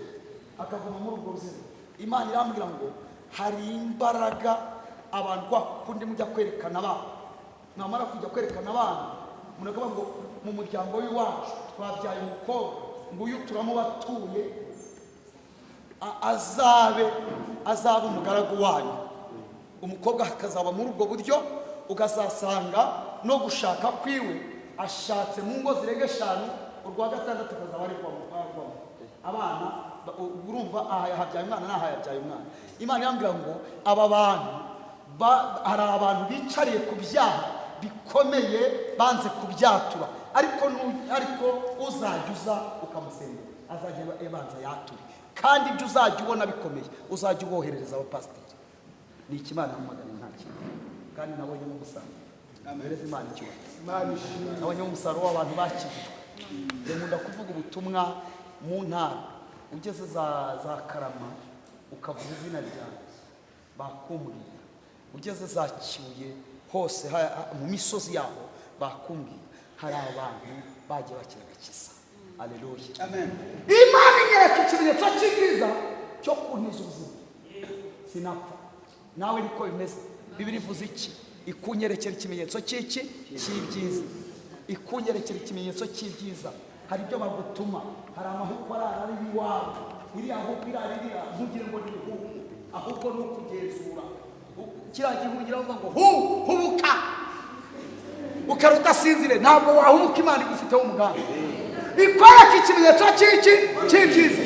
akaguma muri urwo ruzeru. Imana irambwira ngo hari imbaraga abantu kwa kundi mujya kwerekana abana, mwamara kujya kwerekana abana, umuntu akavuga ngo mu muryango w'iwacu twabyaye umukobwa, nguyu turamubatuye, azabe umugaragu wanyu. Umukobwa akazaba muri ubwo buryo, ukazasanga no gushaka kwiwe ashatse mu ngo zirenga eshanu, urwa gatandatu akazaba ari rwamo abana. Urumva aha yahabyaye umwana n'aha yabyaye umwana. Imana irambwira ngo aba bantu hari abantu bicariye ku byaha bikomeye, banze kubyatura, ariko uzajya uza ukamusengera azajya abanza yature. Kandi ibyo uzajya ubona bikomeye, uzajya uboherereza abapasiteri. Ni ikimana yampamagariye, nta kintu. Kandi nabonyemo umusaruro. Mpereze Imana icyubahiro. Imana ishimwe. Nabonyemo umusaruro w'abantu bakijijwe. Njye nkunda kuvuga ubutumwa mu ntara. Ugeze za Karama ukavuga izina ryanjye, bakumbwira. Ugeze za Kibuye hose, mu misozi yaho, bakumbwira. Hari abantu bagiye bakira agakiza. Aleluya. Amen. Imana inyereka ikimenyetso cy'ibyiza cyo kunkiza ubuzima, sinapfa. Nawe niko bimeze. Bibiri ivuze iki? Ikunyerekera ikimenyetso cy'iki? Cy'ibyiza. Ikunyerekera ikimenyetso cy'ibyiza. Hari ibyo bagutuma, hari amahuku arara ari iwawe. Iriya huku irara iriya, ntugire ngo ni ihuku, ahubwo ni ukugenzura. Kiriya gihugu iravuga ngo hu hubuka, ukara udasinzire, ntabwo wahubuka Imana igufiteho umugambi. Ikwereka ikimenyetso cy'iki? Cy'ibyiza.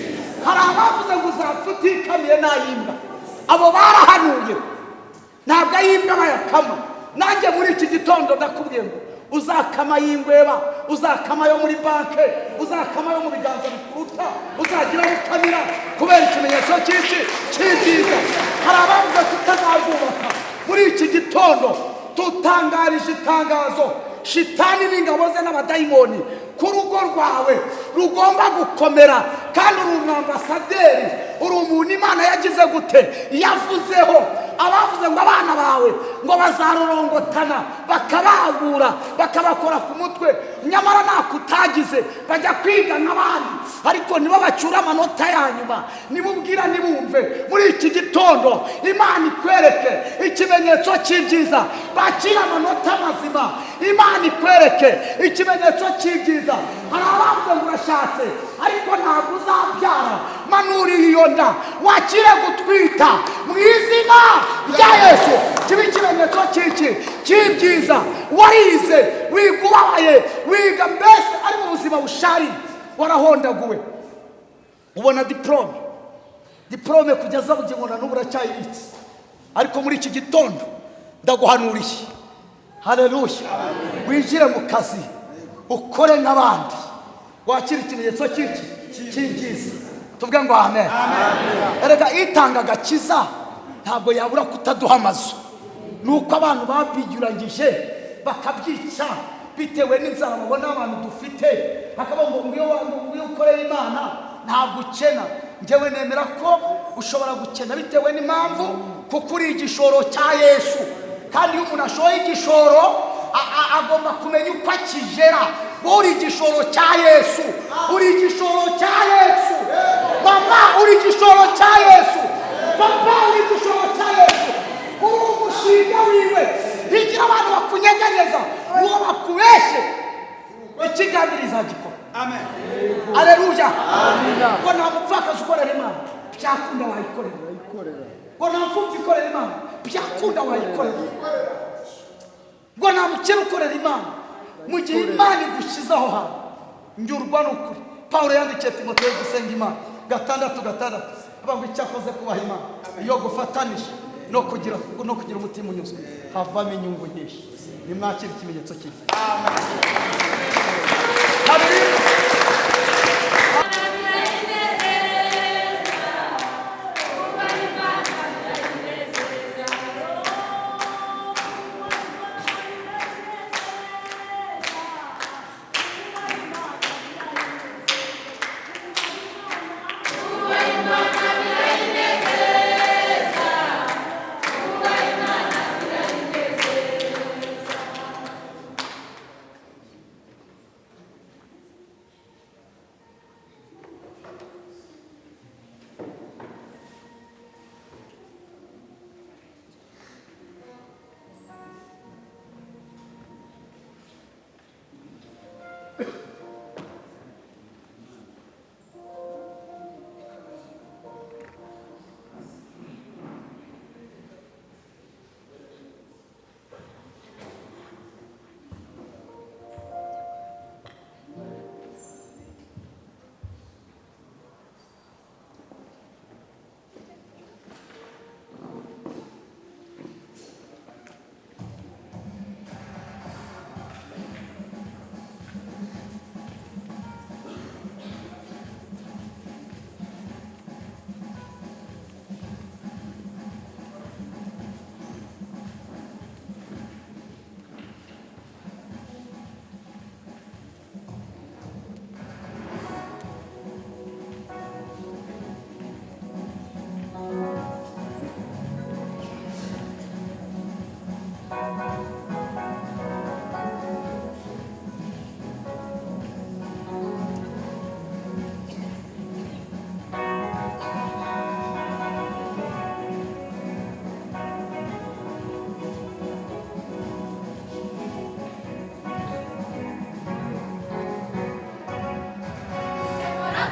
Hari abavuze ngo uzapfa utikamiye n'ayimbwa. Abo barahanuye, ntabwo ayimbwa bayakama. Nanjye muri iki gitondo ndakubwiye ngo uzakama y'ingweba, uzakama yo muri banke, uzakama yo mu biganza bikuruta, uzagira aho ukamira kubera ikimenyetso cy'iki? Cy'ibyiza. Hari abavuze kutazarwubaka. Muri iki gitondo tutangarije itangazo shitani n'ingabo ze n'abadayimoni ku rugo rwawe rugomba gukomera. Kandi uri umwambasaderi, uri umuntu Imana yagize gute? Yavuzeho. Abavuze ngo abana bawe ngo bazarorongotana, bakabagura, bakabakora ku mutwe, nyamara ntako utagize, bajya kwiga nk'abandi, ariko nibo bacyura amanota ya nyuma, nibubwira ntibumve. Muri iki gitondo Imana ikwereke ikimenyetso cy'ibyiza, bakira amanota mazima. Imana ikwereke ikimenyetso cy'ibyiza. Hari abavuze ngo urashatse ariko ntabwo uzabyara. Manuriye iyo nda, wakire gutwita mu izina rya Yesu, kibe ikimenyetso cy'iki? Cy'ibyiza. Warize, wiga ubabaye, wiga mbese ari mu buzima bushari, warahondaguwe, ubona diporome, diporome kugeza bugingo na n'ubu uracyayibitse. Ariko muri iki gitondo ndaguhanuriye, haleluya, winjire mu kazi, ukore nk'abandi, wakire ikimenyetso cy'iki? Cy'ibyiza. Tuvuge ngo amen. Erega itanga agakiza ntabwo yabura kutaduha amazu. Ni uko abantu babyiyurangije bakabyica bitewe n'inzara babona abantu dufite, hakaba ngo iyo ukoreye Imana ntabwo ukena. Njyewe nemera ko ushobora gukena bitewe n'impamvu, kuko uri igishoro cya Yesu. Kandi iyo umuntu ashoye igishoro agomba kumenya uko akigera. Uri igishoro cya Yesu, uri igishoro cya Yesu mama, uri igishoro cya Yesu papa, uri igishoro cya Yesu, uri umushinga wiwe. Higira abantu bakunyeganyeza uwo bakubeshe, ikigambiri izagikora. Amen. Aleluya. Ngo nta mupfakazi ukorera Imana, byakunda wayikorera. Ngo nta mfubyi ikorera Imana, byakunda wayikorera. Ngo nta mukene ukorera Imana. Mu gihe Imana igushyize aho hantu, nyurwa n'ukuri. Pawulo yandikiye Timoteyo gusenga Imana 6:6, avuga ngo icyakoze kubaha Imana iyo gufatanije. no kugira umutima unyuzwe havamo inyungu nyinshi. Nimwakire ikimenyetso cyiza. Kabiri.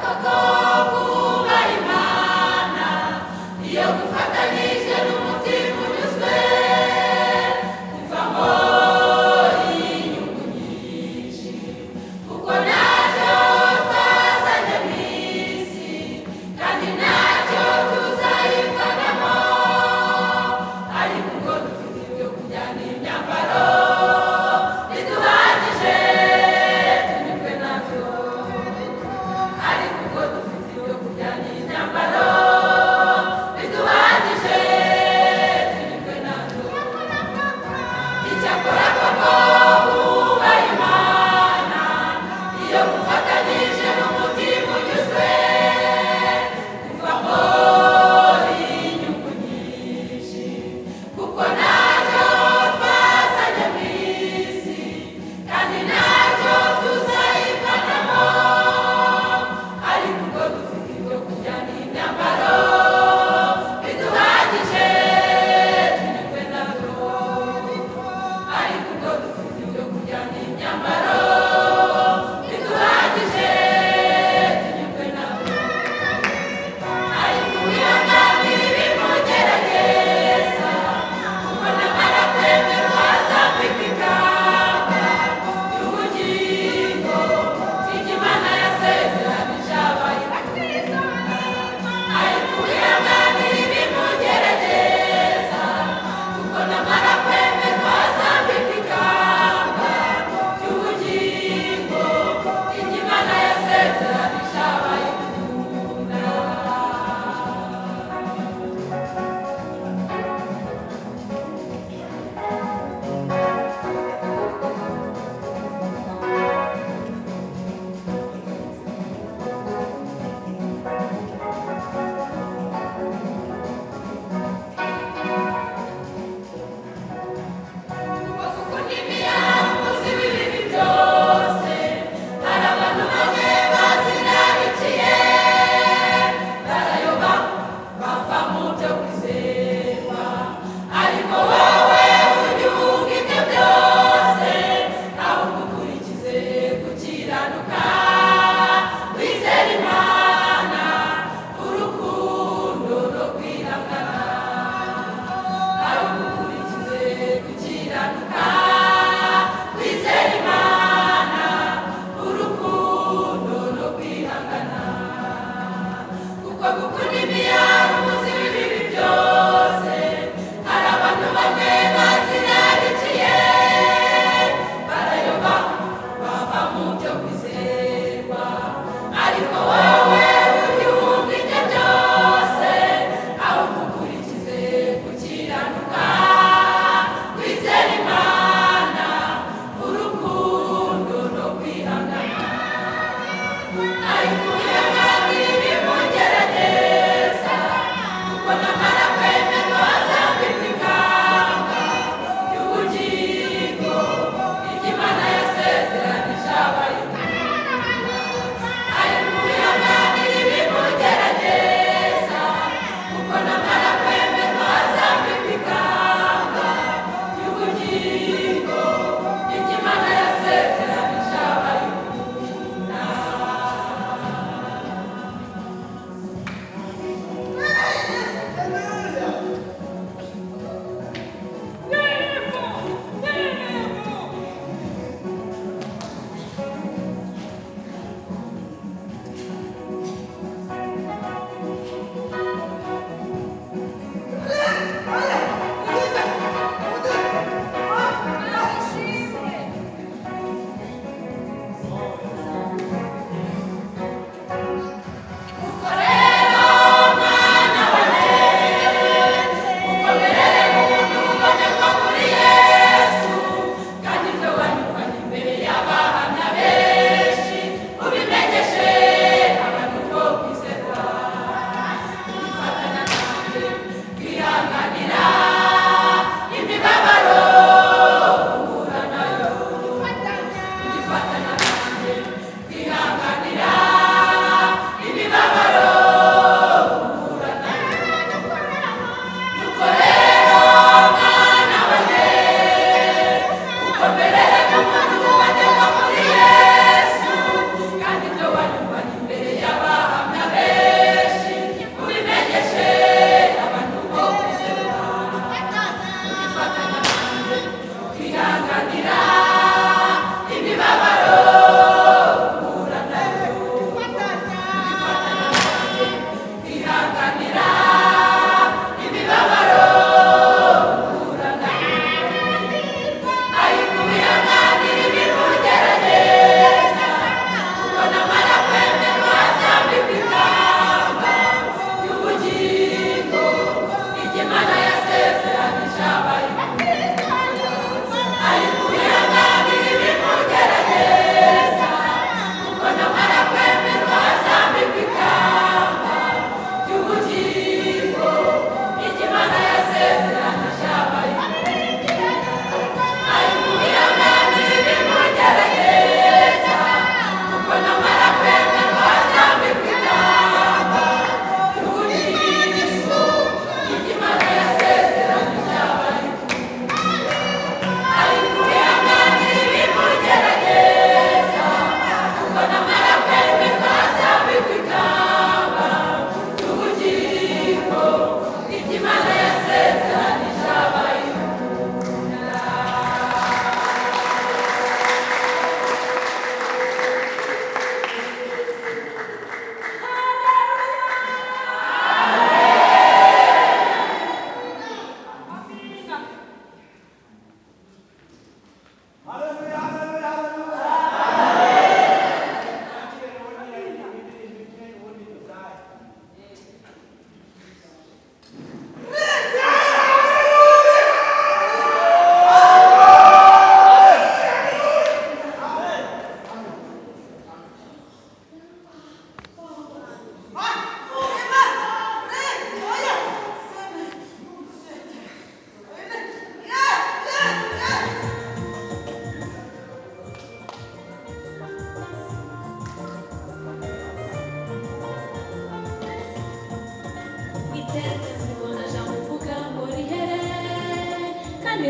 Koko kuba Imana iyo gufatanije n'umutima unyuzwe bivamo inyungu nyinshi, kuko ntacyo twazanye mu isi kandi ntacyo tuzayivanamo, ariko ubwo dufite ibyo kurya n'imyambaro biduhagije tunyurwe nabyo, ariko ubwo dufite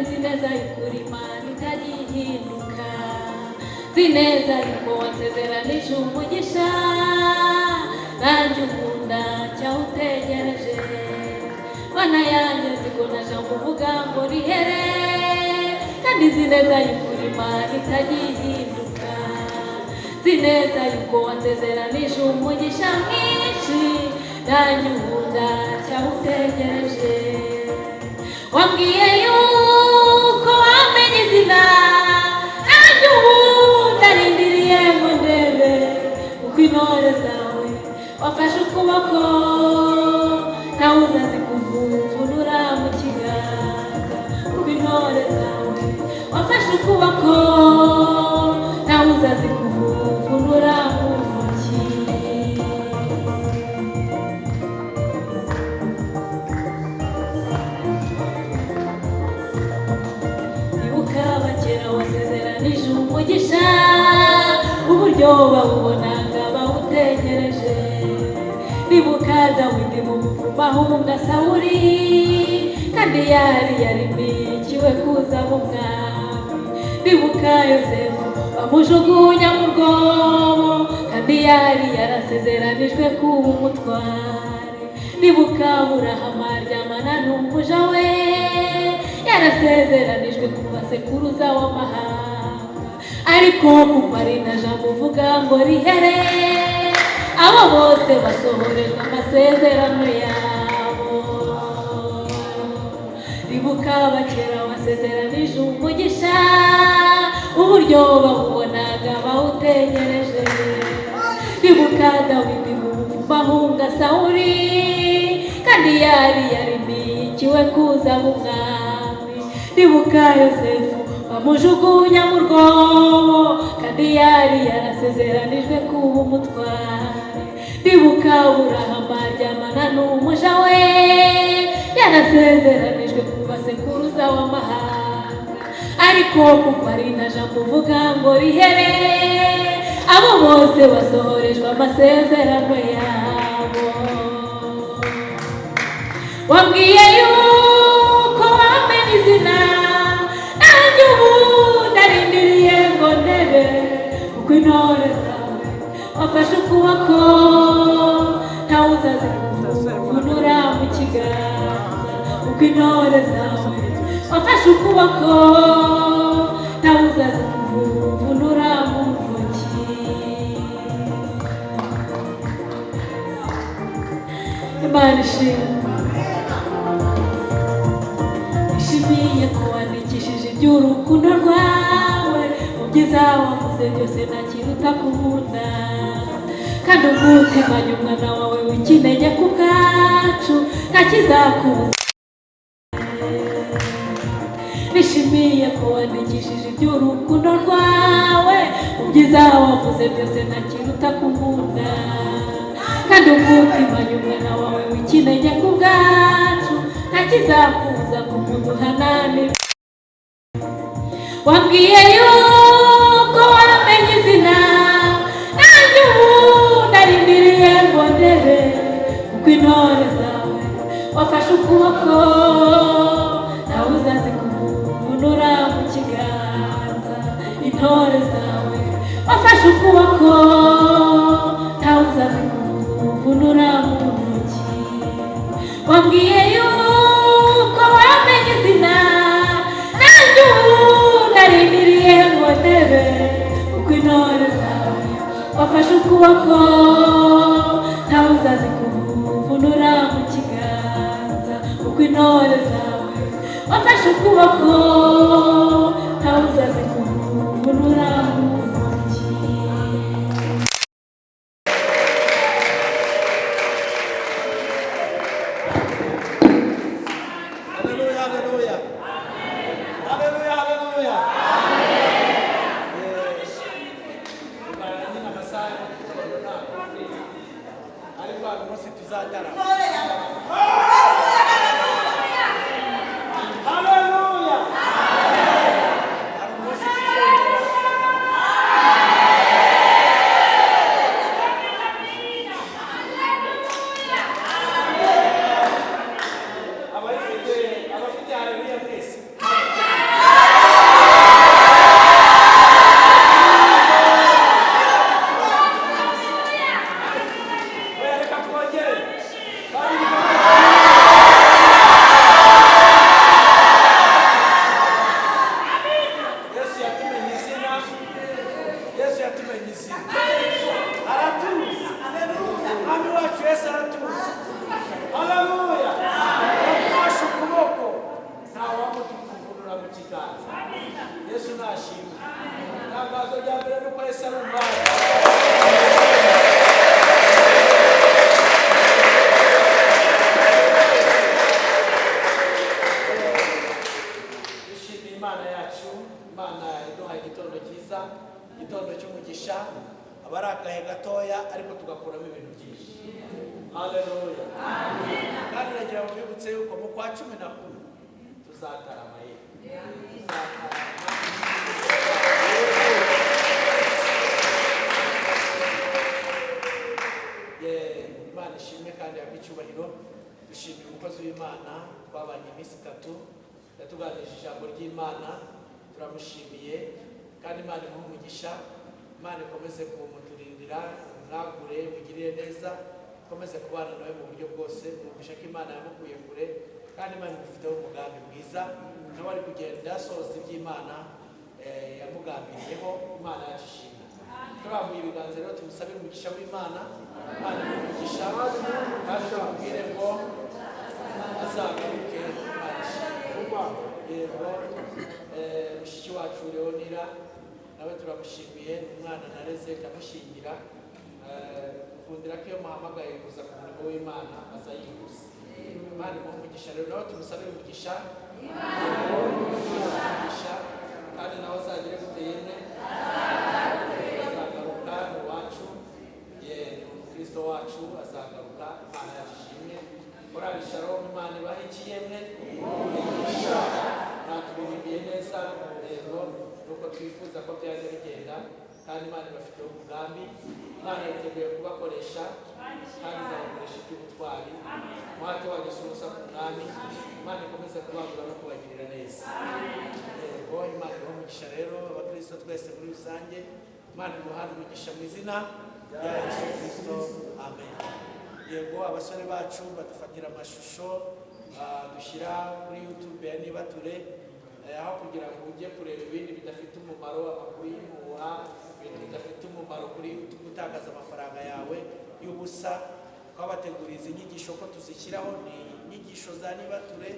Nzi neza yuko uri Imana itagihinduka. Nzi neza yuko wansezeranije umugisha, nanjye ukunda cyawutegereje. Mana yanjye, nzi ko nta jambo uvuga ngo rihere, kandi nzi neza yuko uri Imana itagihinduka. Nzi neza yuko wansezeranije umugisha mwinshi, nanjye ukunda cyawutegereje. Wambwiye yuko wamenye izina, nanjye ubu ndarindiriye ngo ndebe uko intore zawe wafashe ukuboko, ntawe uzazi kuvunura mu kiganza. Uko intore zawe wafashe ukuboko, ntawe uzazi kuvunura mu ntoki. Ibuka abakera wasezeranije umugisha, uburyo bawubonaga bawutegereje. Nibuka Dawidi mu buvumo ahunga Sawuli, kandi yari yarimikiwe kuzaba umwami. Nibuka Yosefu bamujugunya mu rwobo, kandi yari yarasezeranijwe kuba umutware. Nibuka Aburahamu aryamana n'umuja we, yarasezeranijwe kuba sekuruza w'amahanga. Ariko kuko ari nta jambo uvuga ngo rihere, abo bose basohorejwe amasezerano yabo. Ribuka abakera wasezeranije umugisha, uburyo bawubonaga bawutegereje. Ribuka Dawidi mu buvumo ahunga Sawuli, kandi yari yarimikiwe kuzaba umwami. Ribuka Yosefu bamujugunya mu rwobo, kandi yari yarasezeranijwe kuba umutware. Ribuka Aburahamu aryamana n'umuja we, yarasezeranijwe kuba sekuruza w'amahanga. Ariko kuko ari nta jambo uvuga ngo rihere, abo bose basohorejwe amasezerano yabo. Wambwiye yuko wamenye izina, nanjye ubu ndarindiriye ngo ndebe uko intore zawe wafashe ukuboko, ntawe uzazi kuvunura mu kiganza. Uko intore zawe wafashe ukuboko, ntawe uzazi kuvunura mu ntoki. Imana ishimwe. Nishimiye ko wandikishije iby'urukundo rwawe mu byiza wavuze byose, nta kiruta kunkunda, kandi umutimanye umwana wawe w'ikinege ku bwacu, nta kizakubuza. Nishimiye ko wandikishije iby'urukundo rwawe mu byiza wavuze byose, nta kiruta kunkunda, kandi umutimanye umwana wawe w'ikinege ku bwacu, nta kizakubuza kumuduhananira. Wambwiye yuko wamenye izina, nanjye ubu ndarindiriye ngo ndebe uko intore zawe wafashe ukuboko, ntawe uzazi kuvunura mu kiganza. Intore zawe wafashe ukuboko, ntawe uzazi kuvunura mu ntoki. Wambwiye yuko wamenye izina, nanjye ubu narindiriye ngo ndebe uko intore zawe wafashe ukuboko, ntawe uzazi kuvunura mu kiganza. Uko intore zawe wafashe ukuboko, ntawe uzazi kuvunura mu ntoki. Haleluya, haleluya. Haleluya, haleluya. Nyine amasaha ya mu gitondo ntabwo ariko hari umunsi tuzatarama. Haleluya. Tumenya izina, aratuzi. Umwami wacu Yesu aratuzi. Haleluya! Yadufashe ukuboko, ntawamutuvugurura mu kiganza. Yesu nashimwe. Itangazo rya mbere ni uko Yesu ari umwami. Dushimiye Imana yacu, Imana iduhaye igitondo cyiza, igitondo cy'umugisha. Aba ari agahe gatoya, ariko tugakuramo ibintu byinshi. Haleluya! Kandi nagira ngo mbibutse yuko mu kwa 11 tuzatarama, ye tuzatarama. Ye, Imana ishimwe kandi yahabwe icyubahiro. Dushimiye umukozi w'Imana twabanye iminsi 3, yatuganirije ijambo ry'Imana. Turamushimiye kandi Imana imuhe umugisha. Imana ikomeze kumuturindira, mwagure, mugirire neza, ikomeze kubana nawe mu buryo bwose. Mwumvishe ko Imana yamukuye kure kandi Imana imufiteho umugambi mwiza, nawe ari kugenda asohoza iby'Imana yamugambiriyeho. Imana yacu ishimwe. Turambuye ibiganza rero, tumusabire umugisha w'Imana. Imana imuhe umugisha kandi tumubwire ngo azagaruke. Imana ishimwe. Yego, mushiki wacu Leonira nawe turamushimiye, ni umwana nareze ndamushingira. Nkundira ko iyo muhamagaye kuza ku murimo w'Imana aza yihuse. Imana imuhe umugisha rero, nawe tumusabire umugisha. Yego, umugisha kandi nawe azagire gute yemwe, azagaruka iwacu. Ye, ni umukristo wacu, azagaruka. Imana yacu ishimwe. Korali Shalom, Imana ibahe iki yemwe? Umugisha. Mwaturirimbiye neza. Yego, nuko twifuza ko byajya bigenda, kandi Imana ibafiteho umugambi. Imana yiteguye kubakoresha kandi izabakoresha iby'ubutwari. Umuhate wanyu si ubusa ku Mwami. Imana ikomeze kubagura no kubagirira neza. Yego, Imana ibahe umugisha rero, abakristo twese muri rusange. Imana imuhane umugisha mu izina rya Yesu Kristo, amen. Yego, abasore bacu badufatira amashusho dushyira kuri YouTube ya Nibature, aho kugira ngo ujye kureba ibindi bidafite umumaro, amakuru y'impuha, ibintu bidafite umumaro kuri YouTube, utakaza amafaranga yawe y'ubusa. Twabateguriye izi nyigisho ko tuzishyiraho, ni inyigisho za Nibature,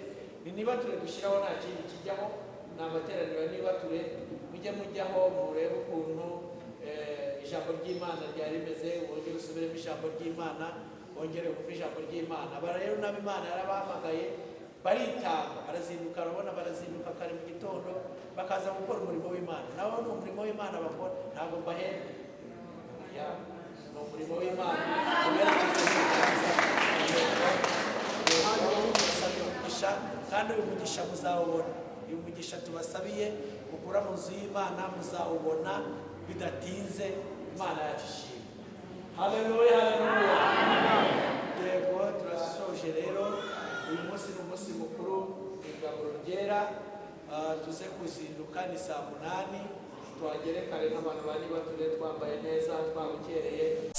ni Nibature dushyiraho, nta kindi kijyaho, ni amateraniro ya Nibature. Mujye mujyaho murebe ukuntu ijambo ry'Imana ryari rimeze, wongere usubiremo ijambo ry'Imana, wongere wumve ijambo ry'Imana. Aba rero nabo Imana yarabahamagaye, baritanga, barazinduka, urabona barazinduka kare mu gitondo bakaza gukora umurimo w'Imana. Nawo ni umurimo w'Imana bakora, ntabwo mbahemba. Ya, ni umurimo w'Imana uberekeze mu biganza. Tubasabiye umugisha kandi uyu mugisha muzawubona. Uyu mugisha tubasabiye mukura mu nzu y'Imana muzawubona bidatinze. Imana yacu ishimwe. Haleluya, haleluya. Yego, turasoje rero. Uyu munsi ni umunsi mukuru, igaburo ryera. Tuze kuzinduka ni saa 8, tuhagere kare nk'abantu bari bature, twambaye neza, twabukereye.